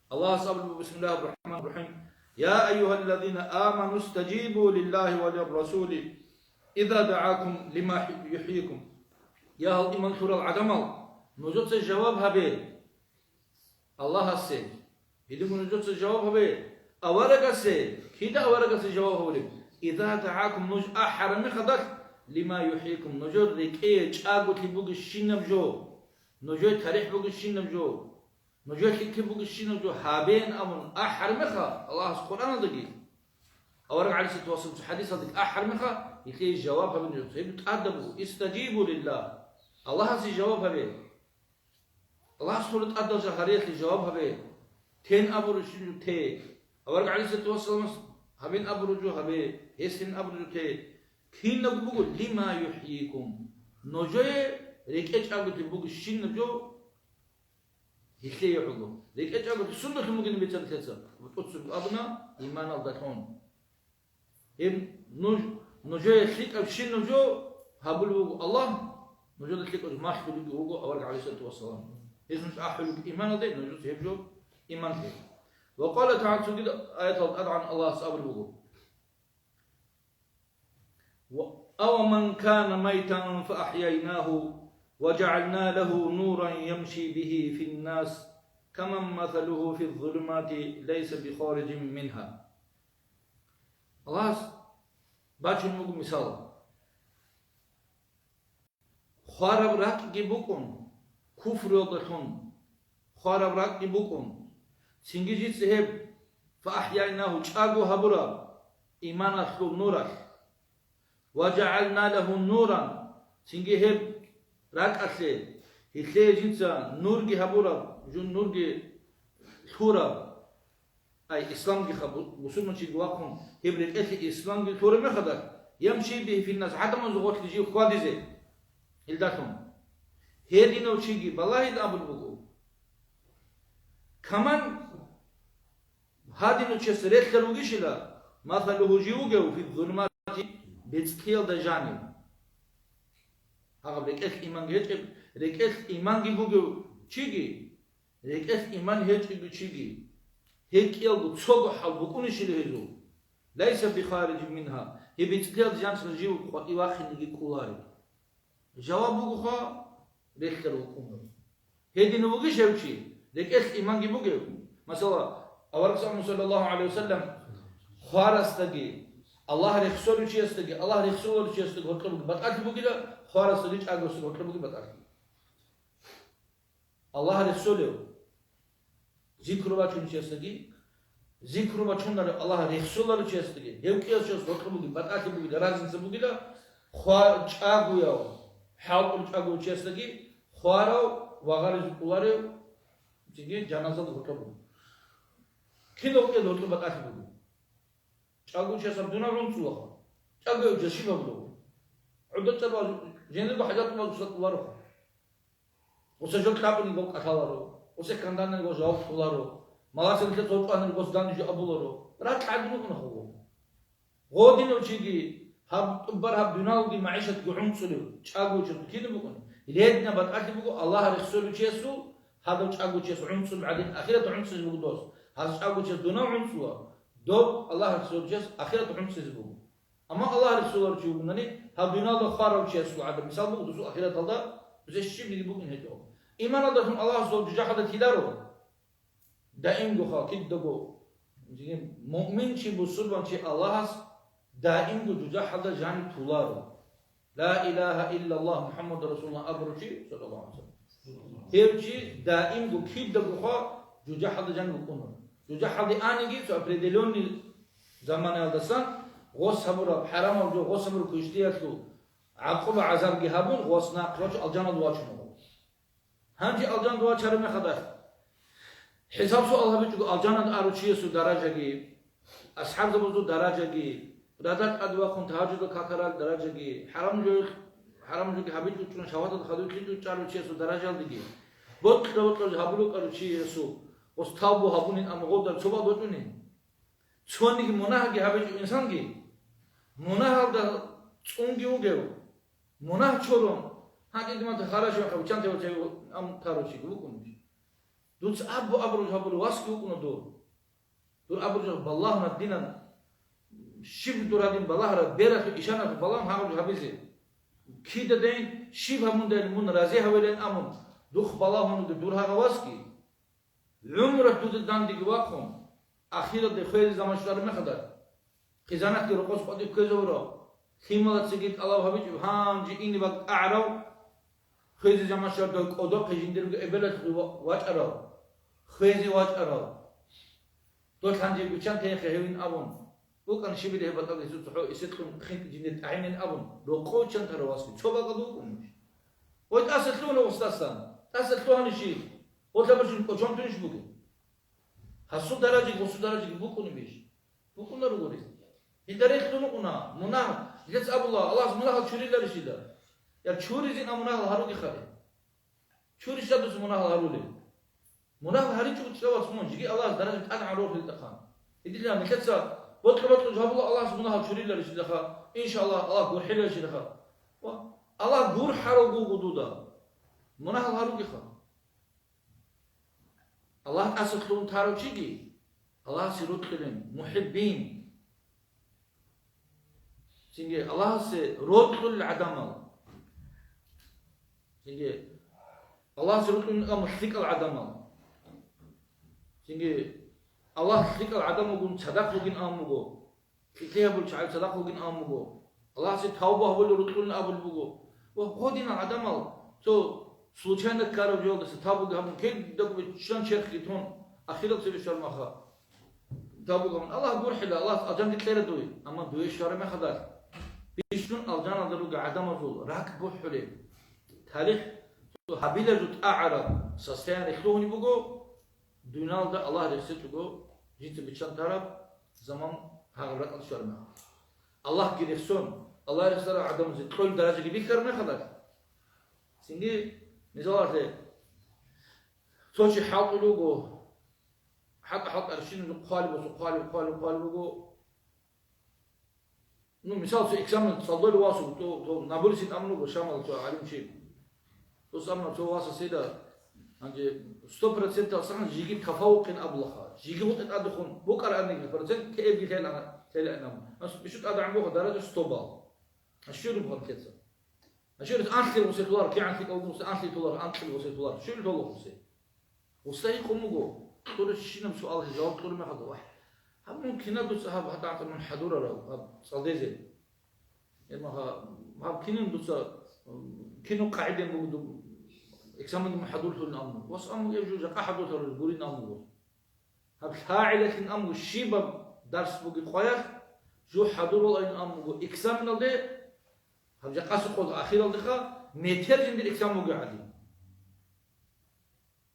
Аллагьас абулеб буго: «Бисмиллагьир рахӀманир рахӀим. Я айюгьаллазина аману стажибу лиллагьи ва лиррасули иза дагӀакум лима юхӀйикум». Я гьал иман лъурал гӀадамал, нужеца жаваб гьабе Аллагьасе. Гьединго нужеца жаваб гьабе аварагасе. Кида аварагасе жаваб гьабулеб? Иза дагӀакум, нуж ахӀараб мехалдалъ, лима юхӀйикум, нужер рекӀее чӀаголъи бугебщинаб жо. Нужее талихӀ бугебщинаб жо, нужее лъикӀлъи бугебщинаб жо гьабеян абун ахӀараб мехалъ, Аллагьас Къуръаналдаги, авараг гӀалайгьиссалату вассаламас хӀадисалдаги ахӀараб мехалъ, гьелъие жаваб гьабе нужеца. Гьеб тӀадаб буго, истажибу лиллагь, Аллагьасе жаваб гьабе. Аллагьас лъура тӀадал жал гьариялъе жаваб гьабе. Тен абураб жо те. Авараг гӀалайгьиссалату вассаламас гьабин абураб жо гьабе, гьес гьин абураб жо те. Кинабго буго, лима юхӀйикум. Нужее рекӀечӀаго бугебщинаб жо гьелъие гӀоло. РекӀечӀаго сундулъун бугеб бицан лъеца? ТӀоцеб абуна, иманалдалъун. Гьеб нуж, нужее лъикӀабщинаб жо гьабулеб буго Аллагь, нужеда лъикӀаб жо малъулебги вуго авараг гӀалайгьиссалату вассалам. Гьез нуж ахӀулеб иманалде, нужеца гьеб жо иман лъе. Ва къала тагӀала, цогидаб аяталда тӀадегӀан Аллагьас абулеб буго: «Ва, аваман кана майтан фа ахӀяйнагьу ва жагӀална лагьу нуран ямши бигьи финнас». كمن مثله في الظلمات ليس بخارج منها. Аллагьас бачун буго мисал. Хвараб ракӀги букӀун, куфруялдалъун хвараб ракӀги букӀун, цинги жица гьеб, فأحييناه, чӀаго гьабураб иманалъул нуралъ, وجعلنا له نورا, цинги гьеб ракӀалъе, гьелъие жинца нурги гьабураб, жун нурги лъураб, ай, исламгиха, бу-, бусурманчиги вахъун, гьеб рекӀелъе исламги лъураб мехалда, يمشي به في الناس, гӀадамазул гъорлъе жив хьвадизе, гьелдалъун. Гьединав чиги балагьилан абулеб буго. كمن, гьадинав чияс релълъарав вугищила, مثله, жив вугев, في الظلمات, бецӀлъиялда жанив. Гьаб рекӀелъ иманги гьечӀеб, рекӀелъ иманги бугев чиги, рекӀелъ иман гьечӀев чиги, гьеб кӀиялго цого хӀал букӀунищила гьезул, ليس بخارج منها, гьеб бецӀлъиялда жанив жив къватӀив вахиниги кӀоларев. Жаваб бугоха, релълъарав вукӀунев. Гьединав вугищ гьев чи, рекӀелъ иманги бугев? Масала, аварагас абуна, саллаллагьу гӀалайгьи вассаллам, хварасдаги, Аллагь рехсолев чиясдаги, Аллагь рехсоларев чиясдаги гьоркьоб бугеб батӀалъи бугила, хварасдаги чӀагоясдаги гьоркьоб бугеб батӀалъи. Аллагь рехсолев, зикру бачунев чиясдаги, зикру бачунарев Аллагь рехсоларев чиясдаги, гьев кӀияс чияс гьоркьоб бугеб батӀалъи бугила, разница бугила, хва-, чӀагояв, хӀалтӀул чӀагояв чиясдаги, хварав ва гъаризе кӀоларев, цинги жаназалда гьоркьоб буго. Кинав кӀиял гьоркьоб батӀалъи буго? ЧӀаго чияс гьаб дунал гӀунцӀулаха. ЧӀаго гьев жашиб гьабуларо. ГӀодор чӀарал жиндирго хӀажаталда гьусакъулароха. Гъуса жо кьабуни гъов кӀалъаларо. Гъуса кандани гъов жаваб кьоларо. Маласе нилъер цо чӀванир гъос дани жо абуларо. Ракь гӀадин вукӀунаха гъов. Гъодинав чиги гьаб тӀубар гьаб дуналги магӀишатги гӀунцӀулев чӀаго чияс кинаб букӀун? Редна батӀалъи буго Аллагь рехсолев чиясул, гьадав чӀаго чияс гӀунцӀулеб гӀадин ахират гӀунцӀизе буго дос. Гьас чӀаго чияс дунал гӀунцӀула, доб Аллагь рехсолев чияс ахират гӀунцӀизе буго. Амма Аллагь рехсоларев чи вугунани, гьаб дуниялда хварав чиясул гӀадаб мисал буго досул ахираталда, бузе щибниги букӀин гьечӀо. Иманалдалъун Аллагьас дов жужахӀалда тиларо. Даимгоха кидаго, муъминчи, бусурбанчи Аллагьас даимго жужахӀалда жанив туларо. Ла илагьа иллаллагь МухӀаммадун расулуллагь абурав чи, саллаллагьу гӀалайгьи вассаллам. Гьев чи даимго кидагоха жужахӀалда жанив вукӀунаро. ЖужахӀалде аниги, цо определённый заманаялдасан гъос гьабураб, хӀарамаб жо гъос гьабураб квешлъиялъул гӀакъуба-гӀазабги гьабун, гъос нахъ вачун алжаналда вачунаро. Гьанже алжаналда вачараб мехалда, хӀисаб-суал гьабичӀого алжаналда арав чиясул даражаги, асхӀабзабазул даражаги, радал тӀаде вахъун тагьажудал какарал даражаги, хӀарам жо-, хӀарам жоги гьабичӀого чӀун, шагьваталда хадув лъичӀого чӀарав чиясул даражалдеги, бокьа-бокьараб гьабулев кӀарав чиясул, гъос тавбу гьабунин, амма гъовда цо бакӀ бокьунин. Цониги мунагьги гьабичӀо инсанги, мунагьалда цӀунги вугев, мунагь чурун, гьанкӀиде мата харачи мехалъ виччанте вачай ам тарав чиги вукӀунищ? Дуца абу-абураб гьабулев васги вукӀуна дур. Дур абураб жо балагьун гьадинан, щиб дур гьадин балагьараб, бералъе, ишаналъе балагьун гьабураб гьабизе. Кидадайин, щиб гьабундайин мун рази гьавилин абун, духъ балагьун вугев дур гьагъав васги. ГӀумрат дуда дандеги вахъун, ахиралде хвезе заман щвараб мехалда, хъизанатги рокъос къватӀиб кквезавурав, лъималацаги тӀалаб гьабичӀеб гьанже ине бакӀ тӀагӀарав, хвезе заман щвараб дов кӀодохъе жиндирго эбелалъухъе ва-, вачӀарав, хвезе вачӀарав. Дол гьанже виччанте гьехъе гьевин абун, букӀана щибили гьеб батӀалъи цо цохӀо эсекьун хинкӀ жиндир тӀагӀинин абун, рокъов виччан тарав васги цо бакӀалда вукӀунищ? Ой, тӀаса лъугьана гъусдасан, тӀаса лъугьанищ? Гъолъа бачун кӀочон тунищ бугеб? Гьасул даражаги гъусул даражаги букӀунебищ? БукӀунаро гури. Гьелда релълъун букӀуна мунагь. Нилъеца абула, Аллагьас мунагьал чуриларищила? Я чуризина мунагьал гьаруги хъали. Чурищ дуца мунагьал гьарулел? Мунагьал гьаричӀого чӀавац мун, жеги Аллагьас даража тӀадегӀан рорхилдахъан. Гьединлъидал нилъеца бокьа-бокьа гьабула Аллагьас мунагьал чуриларищилаха, иншааллагь, Аллагь гурхӀеларищилаха. Ва Аллагь гурхӀарав вуго дуда. Мунагьал гьаругеха. Аллагь тӀаса лъугьун тарав чиги, Аллагьасе рокьулин, мухӀиббин. Цинги Аллагьасе рокьулел гӀадамал. Цинги Аллагьасе рокьулин аму лъикӀал гӀадамал. Цинги Аллагь лъикӀал гӀадамалгун цадахъ вугин абун буго. ЛъикӀлъи гьабулел чагӀи цадахъ вугин абун буго. Аллагьасе тавба гьабулел рукьулин абулеб буго. Ва гьодинал гӀадамал цо случайно ккараб жоялдаса тавбуги гьабун, кидаго чан черхги тун, ахирал цебе щвараб маха. Тавбуги гьабун, Аллагь гурхӀила, Аллагьас алжанги кьела дуе, амма дуе щвараб мехалдалъ, бищун алжаналда ругел гӀадамазул ракӀ бухӀулеб. ТалихӀ гьабила жо тӀагӀараб состояние лъугьунеб буго, дуниялда Аллагь рехсечӀого, жинца биччан тараб заман гьагъаб ракӀалде щвараб мехалъ. Аллагьги рехсон, Аллагь рехсарал гӀадамазе кьолеб даражаги бихьараб мехалъ. Цинги, мисалалъе, цо чи хӀалтӀулев вуго, хӀалтӀа-хӀалтӀарабщинаб хъвалеб босун, хъвалеб, хъвалеб, хъвалеб буго. Ну, мисал, цо экзамен цӀалдолев васун, то, то набулисин амру башамал цо гӀалимчи. Дос амма цо васасида, гьанже сто проценталъ жеги тафавукъин абулаха. Жеги гъутӀи тӀадехун букӀараниги процент кӀиабги лъела-, лъелаан. Ас бищун тӀадегӀан буго даража сто балл. Ас щураб гъанкеца. Ас щурис анлъил гъусетулар, кигӀан лъикӀав гъусе анлъи толар, анкьил гъусетулар. Щурил толар гъусе. Гъусда гьикъун буго, кьуращинаб суалги жаваб кьураб мехалда, вагь, гьаб мун кинаб дуца гьаб гьатӀа-гьатӀа мун хӀадурарав, гьаб цӀалдезе? Гьеб мага-, гьаб кинин дуца, м, кинаб къагӀидаялъ буго дун экзаменги мун хӀадурлъулин абун? Вас аму гьеб жо жакъа хӀадурлъарал гурин абун буго. Гьаб лъагӀалилъин абун буго, щибаб дарс бугеб къоялъ, жо хӀадуралайин абун буго экзаменалде, гьаб жакъасеб къоялъ ахиралдеха, метер жиндир экзамен бугеб гӀадин.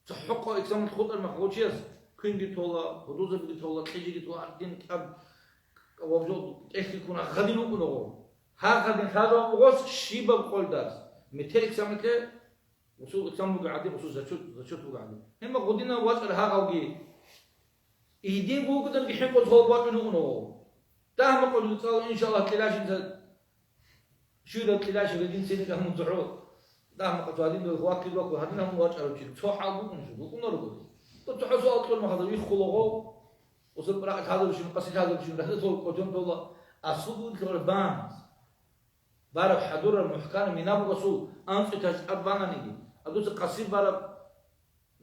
ЦохӀо-хъо экзамен хутӀараб мехалъ гъов чияс квинги тола, гьудулзабиги тола, кьижиги тола, гьардин кӀаб, кӀаваб жо тӀехьги ккун гьагъадин вукӀуна гъов. Гьагъадин лъазаб гъос щибаб къоялъ дарс. Метер экзаменлъе гъусул экзамен буго гӀадин, гъусул зачет, зачет буго гӀадин. Гьеб мехалъ гъудинав вачӀарав гьагъавги гьединго вугоданги хӀинкъуз гъов вачӀун вукӀуна гъов. Дагьаб къоялъ цӀалун, иншаллагь, кьелащинца Щуйла кьилащи гьедин цинги гьамун цохӀо дагьмакъа цо гьадин дол ваккил ваку, гьадин гьамун вачӀарав чи, цо хӀал букӀун жо, букӀунаро гури. То цохӀо суал кьурмахазда виххула гъов, усаб ракъ лъазабщин, къаси лъазабщин, рахӀат цо кӀочон тола, асул бугелъул бан. Бараб хӀадураб мухӀкан мина бугасул анцӀи таж тӀад бананиги, а дуца къаси бараб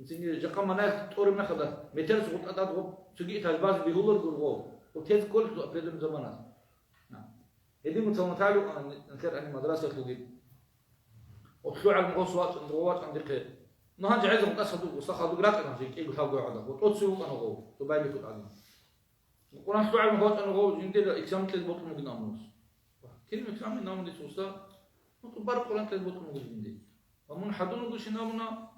Цинги жакъа манагь тӀораб мехалда, метерас гъутӀа тӀад гъоб цоги этаж базе бегьуларгур гъов, гъоб тез кколелъул определённый заманалъ. Гьедин муцалматалу, а, нилъер гьаниб мадрасалъулги. Гъоб лъугӀал гъос вачӀан, гъов вачӀан дихъе. Ну, гьанже гӀезегъун тӀаса дуго, сахал дуг ракӀана жи, кӀиго лъабго гӀада. Гъоб тӀоцеве вукӀана гъов, цо байбихьулъ гӀадин. Къуран лъугӀал вачӀана гъов, жиндир экзамен кьезе бокьун бугин амрус. Кин экзамен намун дица уста, ну, тӀубар Къуран кьезе бокьун бугин жиндир. Ва мун хӀадун вугищин абуна,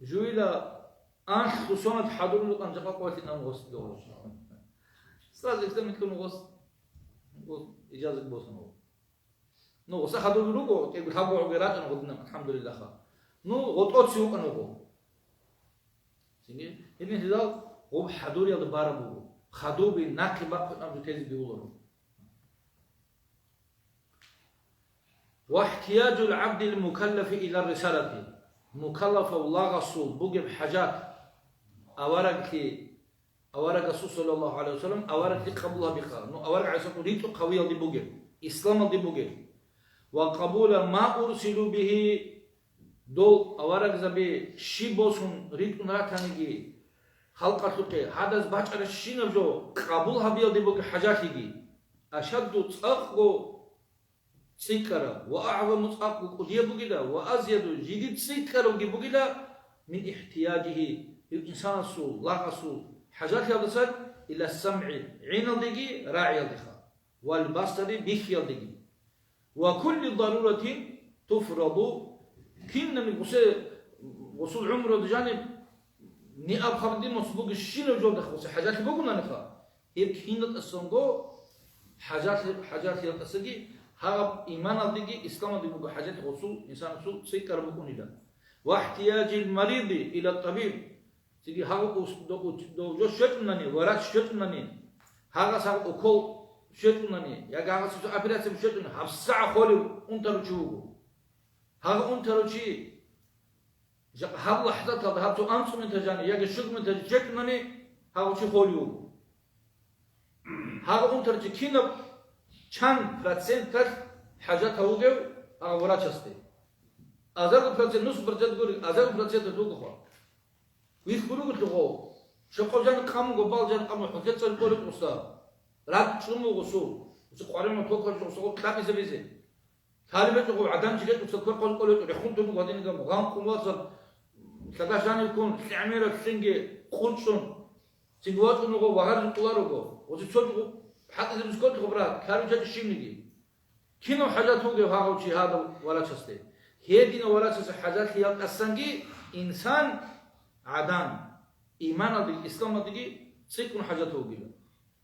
Жуйла анлъго сонат хӀадурулукъан жакъа къоялъ инан гъос догъо. Сразу экзамен кьун гъос, гъос ижазат босун. Ну, гъоса хӀадурул руго, кӀиго лъабго гӀуги рачӀун гъодинаб, алхӀамдулиллагьха. Ну, гъотӀоци вукӀана гъо. Цинги, гьениб гьезал гъоб хӀадуриялда бараб буго. Хадуби нахъе бахъун абу тезе бигьуларо. واحتياج العبد المكلف إلى الرسالة. Мукаллафав лагъасул бугеб хӀажат аварагли, аварагасул, саллаллагьу гӀалайгьи ва саллам, аварагли къабул гьабиха. Ну, авараг гӀайсакъу ритӀухъ гьавиялде бугеб, исламалде бугеб. وقبول ما أرسلوا به, дол аварагзаби щиб босун ритӀун ратаниги, халкъалъухъе гьадаз бачӀаращинаб жо къабул гьабиялде бугеб хӀажатлъиги. أشد, цӀакъго цӀикӀкӀараб, وأعظم, цӀакъго кӀудияб бугила, وأزيد, жиги цӀикӀкӀарабги бугила, من احتياجه, гьев инсанасул, лагъасул хӀажатлъиялдасан, إلى السمع, гӀиналдеги рагӀиялдеха, والبصر, бихьиялдеги. وكل ضرورة تفرض, кинабниги гъусе, гъусул гӀумруялда жаниб, ниаб хабдимас бугищинаб жолдахъ гъусе хӀажатлъи бугонаниха, гьеб кинатӀасанго хӀажатлъи-, хӀажатлъиялдасаги, гьаб иманалдеги исламалдеги буго хӀажат гъусул инсанасул цӀикӀкӀараб букӀунила. واحتياج المريض إلى الطبيب, Цинги гьав ус-, до-, ут-, довжо щвечӀунани, врач щвечӀунани, гьагъас гьав укол щвечӀунани, яги гьагъас цо операция щвечӀунани, гьабсагӀат холев унтарав чи вуго. Гьагъа унтарав чи, жакъа гьаб лахӀзаталда, гьаб цо анцӀ минуталда жани, яги щуго минуталда щвечӀунани, гьав чи холев вуго. Гьагъа унтарав чи кинаб чан проценталъ хӀажатав вугев гьав врачасде? Азарго процент, нусу процент гури, азарго процент вуго. Вихьулугулъуго, Щокъов жан къамуго, бал жан къаму, хӀукет цӀар кӀолеб гъуса. Ракь чӀумуго гъусул. Гъуси къваригӀун токар жо гъусаго кьабизабизе. Лъалеб гьечӀо гъов гӀадан жигечӀо, цо квер къол кӀолев гьечӀо, рехун тун гьадинаб гъанкъун вацал, лъадалъ жанив ккун, лъигӀмераб лъинги къунчӀун, цинги вачӀун вуго ва гьаризукъуларого, гъози цо жугъу хӀатӀизабиз кколъ хабра, лъаручӀа щибниги. Кинав хӀажат вугев гьагъав чи гьадав варачасде? Гьединав варачасе хӀажатлъиялдасанги инсан гӀадан, иманалдеги исламалдеги цӀикӀкӀун хӀажат вугила.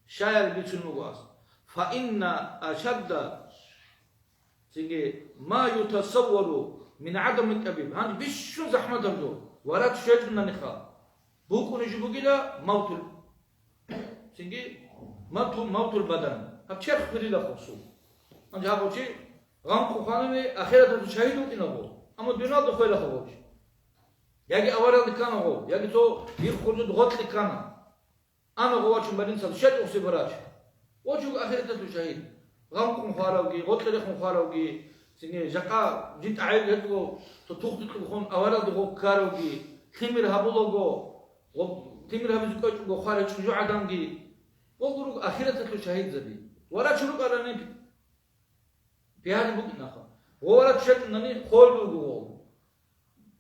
Щаял бицун буго ас. Фаинна ашадда, цинги, ма ютасаввару мин гӀадамил табиб. Гьанже бищун захӀматаб жо. Варач щвечӀунданиха, букӀунеб жо бугила мавтул. Цинги, мавту-, мавтул бадан. Гьаб черх хвелила хъубсу. Гьанже гьаб чи гъанкъу хванани, ахираталъул шагьид вукӀинаго. Амма дуниялда хвела хъуб чи. Яги аваралде кканаго, яги цо биххулъуд гъоркье ккана. Ана гъовачун баринцал щачӀухъе барач. Ва чуг ахираталъул шагьид. Гъанкъун хваравги, гъоркье рехун хваравги, цинги жакъа жин тӀагӀел гьечӀого, цо тухтикьулхун аваралде гъов ккаравги, лъимер гьабулаго, гъо-, лъимер гьабизе кӀвечӀого хварай чӀужугӀаданги, гъогуруг ахираталъул шагьидзаби. Варач рукӀарани, бигьалеб букӀинаха. Гъоварат щвечӀунани холеб буго гъов.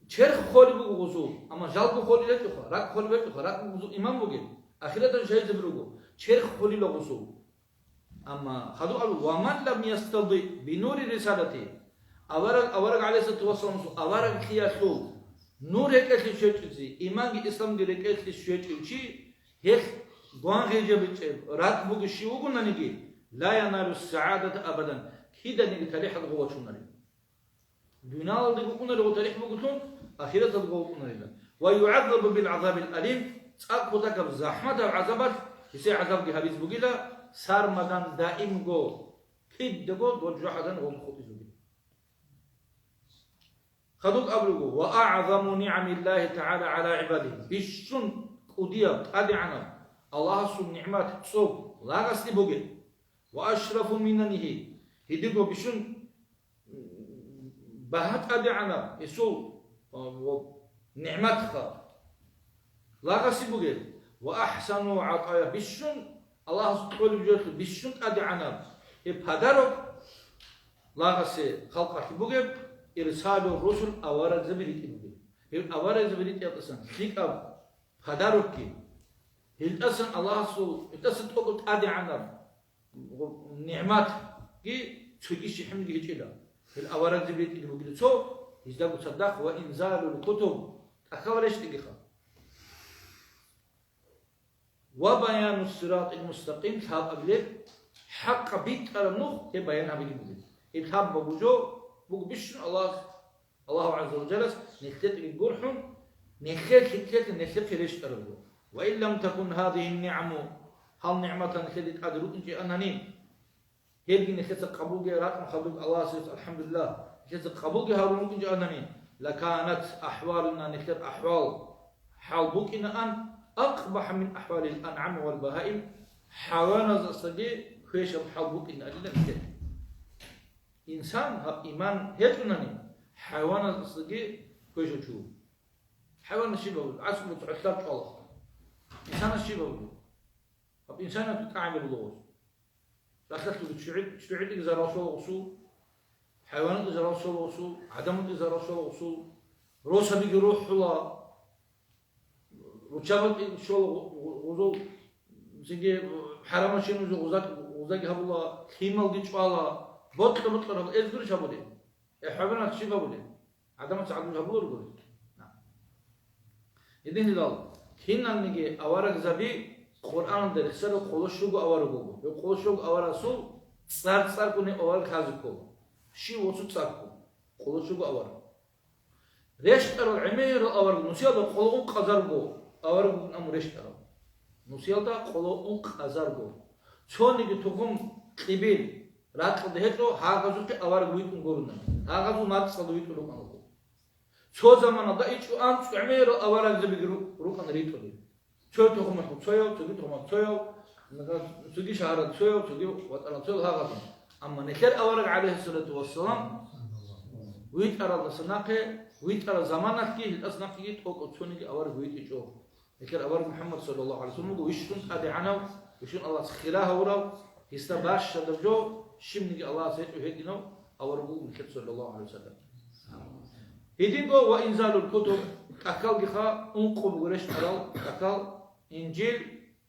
Черх холеб буго гъусул, амма жалго холеб гьечӀоха, ракӀ холеб гьечӀоха, ракӀ гъусул иман бугеб, ахираталъул шагьидзаби руго, черх холила гъусул. Амма хадуб абу, «Ва ман лам ястади би нури рисалати», авараг, авараг гӀалайгьиссалату вассаламасул авараглъиялъул нур рекӀелъе щвечӀезе, иманги исламги рекӀелъе щвечӀев чи, гьелъ гвангъижабичӀеб ракӀ бугеб щив вугонаниги, ла яналу сагӀадата абадан, киданиги талихӀалда гъов вачунареб. Дуниялалда букӀунареб гъов талихӀ бугелъул, ахираталда гъов вукӀунарила. Ва югӀаззабу бил гӀазабил алим, цӀакъ кутакаб захӀматаб гӀазабалъ гьесие гӀазабги гьабизе бугила, сармадан даимго, кидаго дол жужахӀадан гъов хутӀизе бугила. Хадуб абулеб буго, «Ва агӀзаму нигӀамиллагьи тагӀала гӀала гӀибадигьи», бищун кӀудияб, тӀадегӀанаб Аллагьасул нигӀмат цӀоб лагъасде бугеб, «ва ашрафу минанигьи», гьединго бищун багьа тӀадегӀанаб гьесул, а, ва нигӀматха лагъаси бугеб, «ва ахӀсану гӀатӀая», бищун, Аллагьас кьолеб жоялъул бищун тӀадегӀанаб гьеб подарок лагъасе халкъалъе бугеб, «ирсалу русул», аварагзаби ритӀи бугеб. Гьеб аварагзаби ритӀиялдасан лъикӀаб подарокги, гьелдасан Аллагьасул, гьелдаса тӀокӀаб тӀадегӀанаб нигӀматги цоги щихӀинги гьечӀила. Гьел аварагзаби ритӀине бугила цо, гьездаго цадахъ, «ва инзалул кутуб», тӀахьал рещтӀигиха. «Ва баяну сиратил мустакъим», лъабабилеб, хӀакъаб битӀараб нух гьеб баян гьабилеб бугеб. Гьеб лъабаб жо буго бищун Аллагь Аллагьу гӀазза ва жаллас нилъедаги гурхӀун, нилъер лъикӀлъиялъе нилъехъе рещтӀарабго. «Ва ин лам такун гьазигьи нигӀаму», гьал нигӀматал нилъеде тӀаде рукӀинчӀеанани, гьебги нилъеца къабулги ракӀун хадуб Аллагьас, алхӀамдулиллагь, нилъеца къабулги гьарун рукӀинчӀеанани, «лаканат ахӀвалуна», нилъер ахӀвал, хӀал букӀинаан, «акъбахӀа мин ахӀвалил анъами вал багьаим», хӀайваназасаги квешаб хӀал букӀинаанила нилъер. Инсан гьаб иман гьечӀунани, хӀайванасдаги квешав чи вуго. ХӀайванас щиб гьабулеб? ГӀасулъ гӀолар чӀвала. Инсанас щиб гьабулеб? Гьаб инсанас тӀагӀинаб буго гъоз. Ралъдалъуги чӀугӀи-, чӀугӀидаги зарал щола гъусул, хӀайваназдаги зарал щола гъусул, гӀадамаздаги зарал щола гъусул, росабиги рухӀула. Руччабазги щола гъу-, гъу-, гъузул, цинги хӀарамал щинаб жо гъуза-, гъузаги гьабула, лъималги чӀвала, бокьа-бокьараб эзгурищ гьабулеб? Э, хӀайванас щиб гьабулеб? ГӀадамаца гӀадамал гьабуларого. Гьединлъидал, киналниги аварагзаби Къуръаналда рехсарал къоло щуго авараг вуго. Гьев къоло щуго аварагасул цӀар-цӀаргун гьев авараг лъазе ккола. Щив воцу цӀакъго. Къоло щуго авараг. РещтӀарал гӀемерал авараг, нусиялда къоло ункъазарго авараг вугин абун рещтӀарал. Нусиялда къоло ункъазарго. Цониги тухум кьибил ракьалда гьечӀо, гьагъазухъе авараг витӀун гуруна. Гьагъазул нацӀцӀалда витӀун рукӀана. Цо заманалда ичӀго анцӀго гӀемерал аварагзабиги ру-, рукӀана ритӀулел. Цо тухумалъул цояв, цоги тухумалъул цояв, цоги шагьаралъул цояв, цоги ватӀаналъул цояв гьагъазул. Амма нилъер авараг, гӀалайгьиссалату вассалам, витӀаралдаса нахъе, витӀараб заманалъги, гьелдаса нахъеги тӀокӀав цониги авараг витӀичӀо. Нилъер авараг МухӀаммад саллаллагьу гӀалайгьи вассалам вуго вищун тӀадегӀанав, вищун Аллагьас хирав гьавурав, гьесда бащдаб жо, щибниги Аллагьас гьечӀев гьединав авараг вуго нилъер саллаллагьу гӀалайгьи вассалам. Гьединго ва инзалул кутуб, тӀахьалгиха ункъо буго рещтӀарал тӀахьал: Инжил,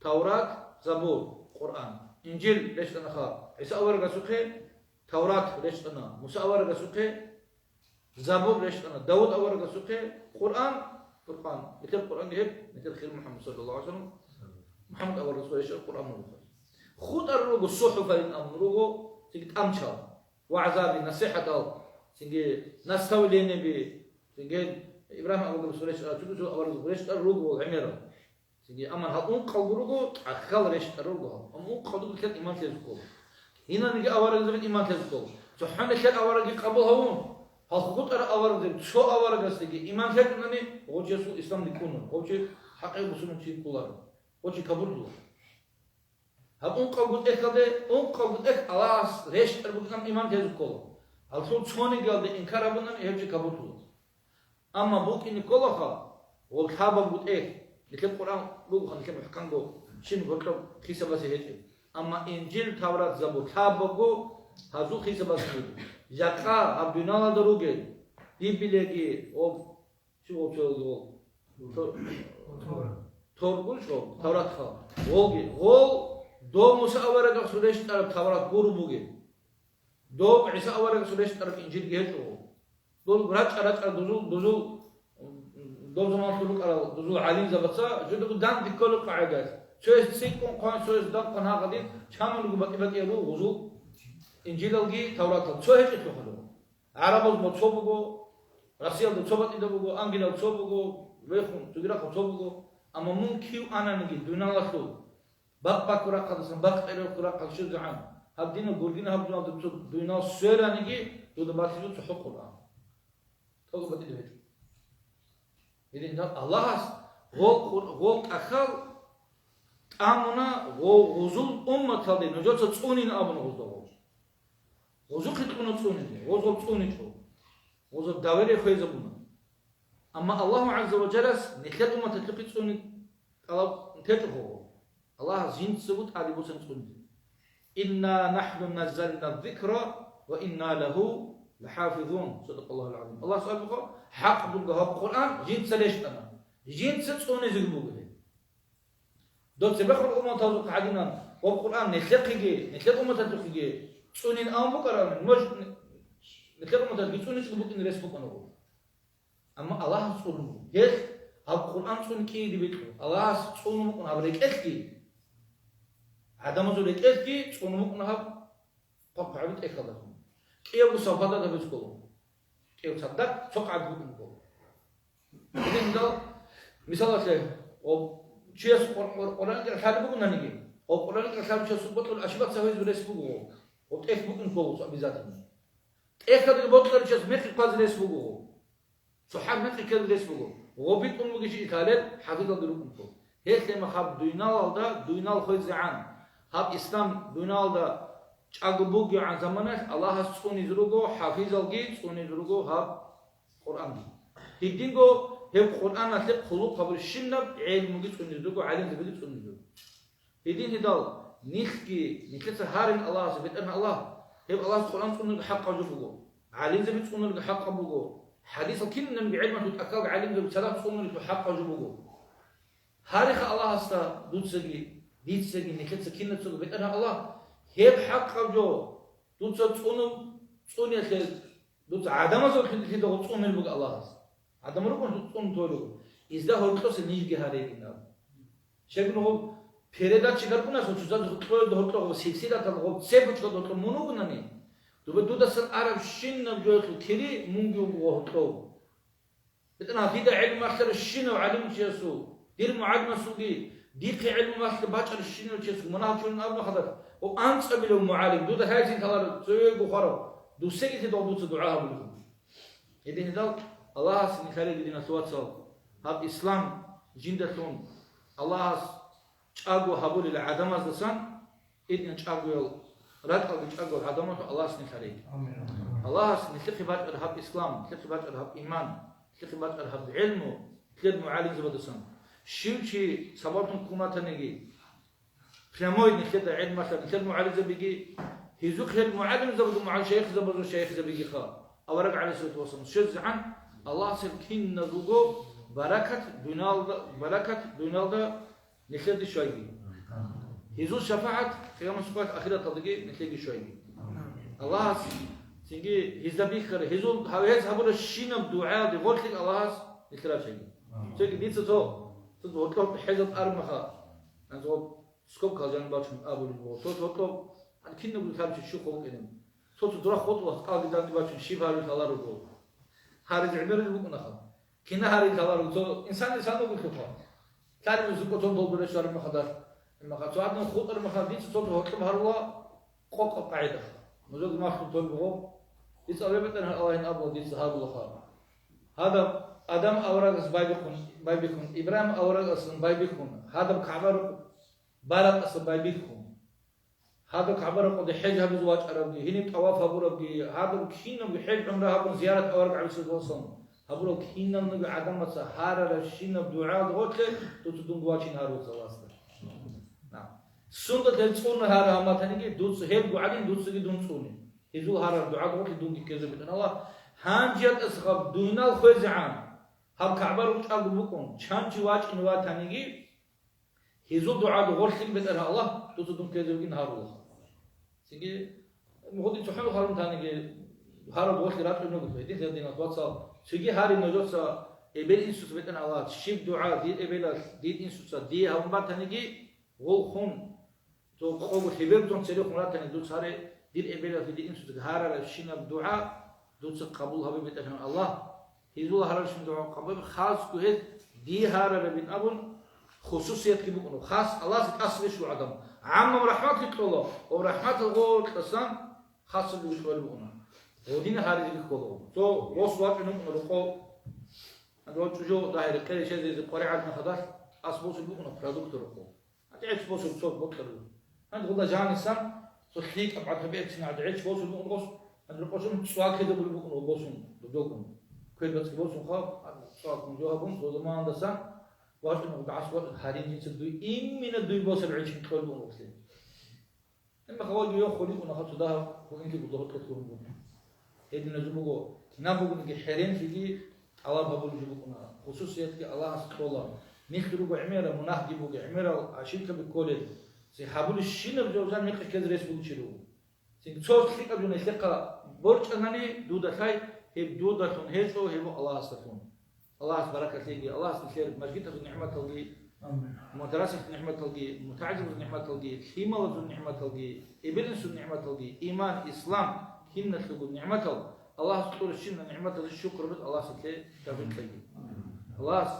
Таврат, Забур, Къуръан. Инжил рещтӀанаха ГӀиса аварагасухъе, Таврат рещтӀана Муса аварагасухъе, Забур рещтӀана Давуд аварагасухъе, Къуръан, Фуркъан, нилъер Къуръанги гьеб, нилъер хирав МухӀаммад саллаллагьу гӀалайгьи вассалам, МухӀаммад аварагасухъе рещтӀараб Къуръан буго. ХутӀарал руго сухӀуфайин абун руго, цинги тӀамчал, вагӀзаби, насихӀатал, цинги наставлениеби, цинги Ибрагьим аварагасухъе рещтӀарал, цо-цо аварагасухъе рещтӀарал руго гӀемерал. Цинги, амма гьал ункъалго руго, тӀахьал рещтӀарал руго гьал. Амма ункъалдуго ккела иман лъезе ккола. Инаниги аварагзабин иман лъезе ккола. ЦохӀо нилъер аварагги къабул гьавун, гьал хутӀарал аварагзаби, цо аварагасдаги иман лъечӀунани, гъов чиясул ислам рикӀкӀуна, гъов чи хӀакъи бусурманчи кколаро, гъов чи капурлъула. Гьаб ункъалго тӀехьалде, ункъалго тӀехь Аллагьас рещтӀараб букӀинан иман лъезе ккола. Гьалъул цонигиялде инкар гьабунани, гьев чи капурлъула. Амма букӀине кколаха, гъоб лъабабго тӀехь, нилъер Къуръан ругоха, нилъер мухӀканго, щиб гьоркьоб хисабазе гьечӀеб. Амма Инжил, Таврат, Забур лъабабго гьазул хисабазе буго. Жакъа гьаб дуниялалда ругел, Библияги, гъоб, щиб гъоб цоялги гъол? Тор-, Торгурчо, Тавратха. Гъолги, гъол, дов Муса аварагасул рещтӀараб Таврат гуро бугеб. Дов ГӀиса аварагасул рещтӀараб Инжилги гьечӀо. Дол рачӀа-рачӀа дузул, дузул, доб заманалъул рукӀарал дузул гӀалимзабаца жодого данде кколеб къагӀидалъ, цояс цӀикӀкӀун хъван, цояс дакъун гьагъадин, чамалго батӀи-батӀиял руго гъузул Инжилалги Тавратал. Цо гьечӀелъухъа руго. ГӀарабазул цо буго, Россиялда цо батӀида буго, Англиял цо буго, вехун, цогидахъа цо буго. Амма мун кив ананиги дуниялалъул, бакъ-баккун рахъалдасан бакъ тӀерехъун рахъалде щвезегӀан, гьаб динал гургина гьаб дуниялда цо дунял свераниги, дуда батизул цохӀо Къуръан. ТӀокӀаб батӀида гьечӀо. Гьединлъидал Аллагьас гъол Къур-, гъол тӀахьал тӀамуна гъо-, гъузул умматалде нужеца цӀунин абуна гъузда гъо. Гъузухъе кьуна цӀунизе, гъоз гъоб цӀуничӀо. Гъозда доверие хвезабуна. Амма Аллагьу гӀазза ва жаллас нилъер умматалъухъе цӀуни тӀалаб течӀо гъо. Аллагьас жинцаго тӀаде босана цӀунизе. «Инна нахну наззална ззикра ва инна лагьу лахӀафизун». Садакъаллагьул гӀазим. Аллагьас абуха, хӀакъ буго гьаб Къуръан жинца рещтӀана. Жинца цӀунизеги буго гьеб. Дов цебехун умматазухъ гӀадинан, гъоб Къуръан нилъехъеги, нилъер умматалъухъеги цӀунин абун букӀарабани, нуж нилъер умматалъги цӀуничӀого букӀин рес букӀана гъоб. Амма Аллагьас цӀунун буго. Гьелъ гьаб Къуръан цӀуни кӀиеги бикьу. Аллагьас цӀунун букӀун гьаб рекӀелъги, гӀадамазул рекӀелъги цӀунун букӀун гьаб хъвахъ гьабил тӀехьалдалъун. КӀиявго савгъаталда бецӀ ккола. КӀияв цадахъ цо къагӀида букӀун буго. Гьединлъидал, мисалалъе, гъоб чияс Къур-, Къур-, Къуръан кӀалъалеб бугонаниги, гъоб Къуръан кӀалъалев чиясул бокьулеб ошибаться гьабизе рес буго гъоб. Гъоб тӀехь букӀин ккола обязательно. ТӀехьалдаги бокьарав чияс мекъи кквазе рес буго гъоб. Цо хӀарп мекъи ккезе рес буго. Гъоб битӀун бугищ италел хӀафизалде рукӀун ккола. Гьелъ гьеб мехалъ дуйналалда, дуйнал хвезегӀан, гьаб ислам дуйналда чӀаго бугевгӀан заманалъ Аллагьас цӀунизе руго, хӀафизалги цӀунизе руго гьаб Къуръанги. Гьединго гьеб Къуръаналъе хъулухъ гьабурщинаб гӀелмуги цӀунизе руго, гӀалимзабиги цӀунизе руго. Гьединлъидал нилъги, нилъеца гьарин Аллагьасе, БетӀергьан Аллагь, гьеб Аллагьас Къуръан цӀунулги хӀакъаб жо буго, гӀалимзаби цӀунулги хӀакъаб буго, хӀадисал кинабниги гӀелмалъул тӀахьалги гӀалимзаби цадахъ цӀунулги хӀакъаб жо буго. Гьариха Аллагьасда дуцаги, дицаги, нилъеца кинацаго, БетӀергьан Аллагь, гьеб хӀакъаб жо дуца цӀунун, цӀуниялъе дуца гӀадамазул хӀинкъида гъо цӀунел буго Аллагьас. ГӀадамал рукӀун цӀун тойлугу. Изда гьоркьоса нижги гьарейин абу. Щайгун гъо передача гаркӀунас гъо чузаз гьоркьоязда гьоркьо гъо силсилатал гъо цебучӀал гьоркьо мун вугунани, дуба дудасан арабщинаб жоялъул кири мунги вуго гъо гьоркьов. БетӀергьан, дида гӀелму малъарав щинав гӀалимчиясул, дир мугӀалимасулги, дихъе гӀелму малъи бачӀарав щинав чиясул мунагьал чурин абуна хадаб, о анцӀабилев мугӀалим, дуда лъайзин лъаларав, цевего хварав, дусеги лъидал дуца дугӀа гьабулев. Гьединлъидал Аллагьас нилъ гьареги, диналъул вацал, гьаб ислам жиндалъун Аллагьас чӀаго гьабулел гӀадамаздасан, гьедин чӀагоял, ракӀалде чӀаго гӀадамалъун Аллагьас нилъ гьареги. Амин. Аллагьас нилъехъе бачӀараб гьаб ислам, нилъехъе бачӀараб гьаб иман, нилъехъе бачӀараб гьаб гӀелму, нилъер мугӀалимзабадасан. Щив чи сабаблъун ккун ватаниги, прямой нилъеда гӀелмалъа, нилъер мугӀалимзабиги, гьезухъ гьел мугӀалимзабазул мугӀал-, шайихзабазул шайихзабигиха, авараг гӀалайгьиссалату вассалам щвезегӀан, Аллагьас гьел киназулго баракат дуниялда, баракат дуниялда нилъеде щвайги. Гьезул шафагӀат Къиямасеб къоялъ ахираталдаги нилъеде щвайги. Аллагьас цинги гьезда бихьара, гьезул, гьав-, гьез гьабурабщинаб дугӀаялде гъорлъи Аллагьас нилъ рачаги. Цоги дица цо, цо гьоркьоб хӀезаб армаха, гьанже гьоб скобкал жаниб бачун абулеб буго. Цо гьоркьоб, гьанкинабго лъабчи щухъ вукӀинеб. Цо-цо дурахъ хутӀулахъ кӀалги данде бачун щиб гьарулел гьаларуго. Гьаризе гӀемерулеб букӀунаха. Кина гьарин лъаларо, цо инсан инсан вугелъулха. Лъалеб зукъутун болбуре щвараб мехалда. Имаха цо гьадин хутӀараб мехалда, дица цо гьоркьоб гьарула къокъаб къагӀидаха. Нужеда махлу тол буго. Дица аве бетӀер Аллагьин абула, дица гьарулаха. Гьадаб Адам аварагас байбихъун, байбихьун, Ибрагьим аварагасун байбихьун, гьадаб КагӀба рукъ баракьасан байбихьун. Гьадаб КагӀба рокъоде хӀеж гьабизе вачӀарабги, гьениб тӀаваф гьабурабги, гьадаб кинабго хӀеж-гӀумра гьабун, зиярат авараг гӀалайгьиссалату вассалам гьабурал киналниги гӀадамаца гьарарабщинаб дугӀаялда гъорлъе дуца дунги вачин гьарула Аллагьасда. На. Сундалъ гьел цӀуна гьараб гьаматаниги, дуца гьелго гӀадин дуцаги дун цӀуне. Гьезул гьарараб дугӀаялда гъорлъе дунги ккезе бетӀана Аллагь. Гьанже ятӀасаб дугьинал хвезегӀан гьаб КагӀба рукъ чӀаго букӀун, чан чи вачӀине ватаниги, гьезул дугӀаялда гъорлъи бетӀергьан Аллагь дуца дун ккезе вугин гьарулаха. Цинги, гъодин цохӀо гьарун таниги, гьараб гъорлъи рачӀун руго, гьединлъидал диналъ вацал, цоги гьари нужеца эбел-инсуца бетӀергьан Аллагь, щиб дугӀа дир эбелалъ, дир инсуца дие гьабун батаниги, гъолхун, цо къого лъеберзун церехун ратани дуца гьаре, дир эбелалъ, дир инсуца гьарарабщинаб дугӀа дуца къабул гьабе бетӀергьан Аллагь. Гьезул гьарарщин дугӀа къабул, хасго гьез дие гьарарабин абун, хусусиятги букӀуна. Хас Аллагьас тӀасабищ гӀадам. ГӀаммаб рахӀматги кьола, ва рахӀматал гъоркьасан хасабги кьолеб букӀуна. Гъодина гьаризе бихьола. Цо рос вачӀун вукӀуна рокъов. Гьанже чӀужу дагьире къере чезе къваригӀат нахадалъ ас босун букӀуна продукт рокъов. ГьатӀи гӀеч босун цо бокьарав. Гьанже гъуда жанисан, цо лъикӀаб гӀадаб гӀецин гӀадаб гӀеч босун букӀун гъос, гьанже рокъосун цӀвакида були букӀун гъо босун, додолкъун. Квер бацӀцӀи босун хаб, цӀвакун жо гьабун, цо замандасан вачӀун гъуда гӀас вачӀун гьарин жинца дуй, имина дуй босаб гӀечин кьол букӀун гъослъи. Гьеб мехалги йохъулин унаха цо дагьаб гьуинлъи гуда гьоркьослъун буго. Гьединазул буго, кинаб бугониги хӀеренлъиги тӀалаб гьабулеб жо букӀуна, хусусиятги Аллагьас кьола. Нилъ руго гӀемерал мунагьги буго, гӀемерал ошибкаби кколел. Ци гьабулебщинаб жо жан гьекъезе ккезе рес бугев чи руго. Цинги цо лъикӀаб жо нилъехъа борчӀанани, дуда лъай, гьеб дудалъун гьечӀо, гьеб Аллагьасдалъун. Аллагьас баракат лъеги, Аллагьас нилъер мажгитазул нигӀматалги, амин, мадрасаялъул нигӀматалги, мутагӀалимазул нигӀматалги, лъималазул нигӀматалги, эбел-инсул нигӀматалги, иман, ислам, киналъулго нигӀматал, Аллагьас кьуращинал нигӀматалде шукру гьабиз Аллагьас нилъее тавфикъ кьеги. Аллагьас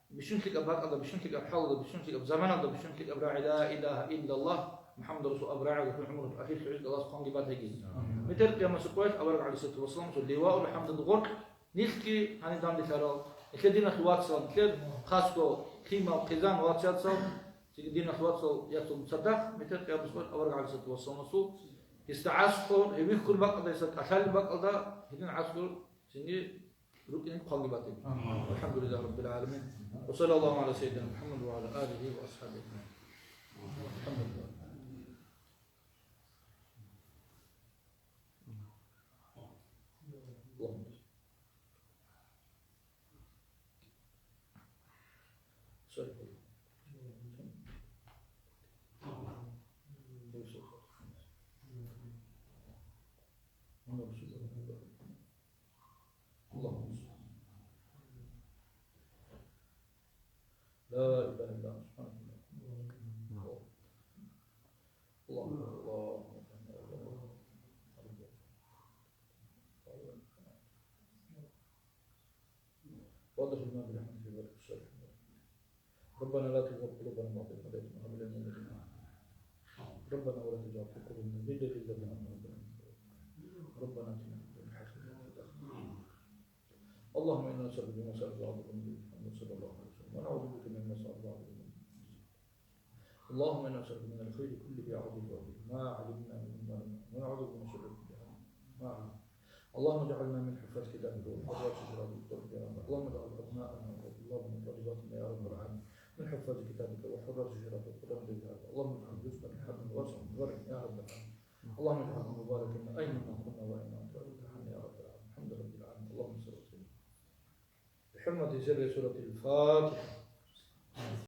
бищун лъикӀаб бакӀалда, бищун лъикӀаб хӀалалда, бищун лъикӀаб заманалда, бищун лъикӀаб ла илагьа иллаллагь, МухӀаммад расул аб рагӀи гӀумру ахирлъи гӀуд Аллагьас хъванги батаги. Амин. Метер Къиямасеб къоялъ авараг гӀалайгьиссалату вассаламасул ливаул хӀамдалда гъоркь, нилъги гьаниб данделъарал, нилъер диналъул вацал, нилъер хасго лъимал, хъизан, вацал, цинги диналъул вацал яцалгун цадахъ, метер Къиямасеб къоялъ авараг гӀалайгьиссалату вассаламасул гьесда гӀаскӀур, гьев вихьулеб бакӀалда, гьесда кӀалъалеб бакӀалда, гьедин гӀаскӀур цинги рукӀине хъванги батаги. Амин. ВалхӀамдулиллагьи раббил гӀаламин. Ва саллаллагьу гӀала сайидина МухӀаммад ва гӀала алигьи ва асхӀабигьи. АлхӀамдулиллагь. اللهم صل. لا إله إلا أنت سبحانك إني كنت من الظالمين. الله أكبر. الله أكبر. وأدخلنا برحمتك عبادك الصالحين. ربنا لا تزغ قلوبنا بعد إذ هديتنا وهب لنا من لدنك رحمة. ربنا ولا تجعل في قلوبنا غلا للذين آمنوا ربنا إنك رؤوف رحيم. ربنا آتنا في الدنيا حسنة وفي الآخرة حسنة. اللهم إنا نسألك بما سألك أعظم الأنبياء محمد صلى الله عليه وسلم، ونعوذ بك مما سألك أعظم الأنبياء. اللهم إنا نسألك من الخير كله عاجله وآجله ما علمنا منه وما لم نعلم، ونعوذ بك من شرور كل عمل ما علمنا. اللهم اجعلنا من حفاظ كتابك وحفاظ شجرتك وطلبة يا رب. اللهم اجعل أبناءنا وطلابنا وطالباتنا يا رب العالمين من حفاظ كتابك وحراس شرعك وقضاة بلادك. اللهم اجعل جزءنا من حظنا واسعا مباركا يا رب العالمين. اللهم اجعله مباركا أينما كنا وأين أنت يا رب العالمين. الحمد لله رب العالمين. اللهم صل وسلم. بحرمة سر سورة الفاتحة.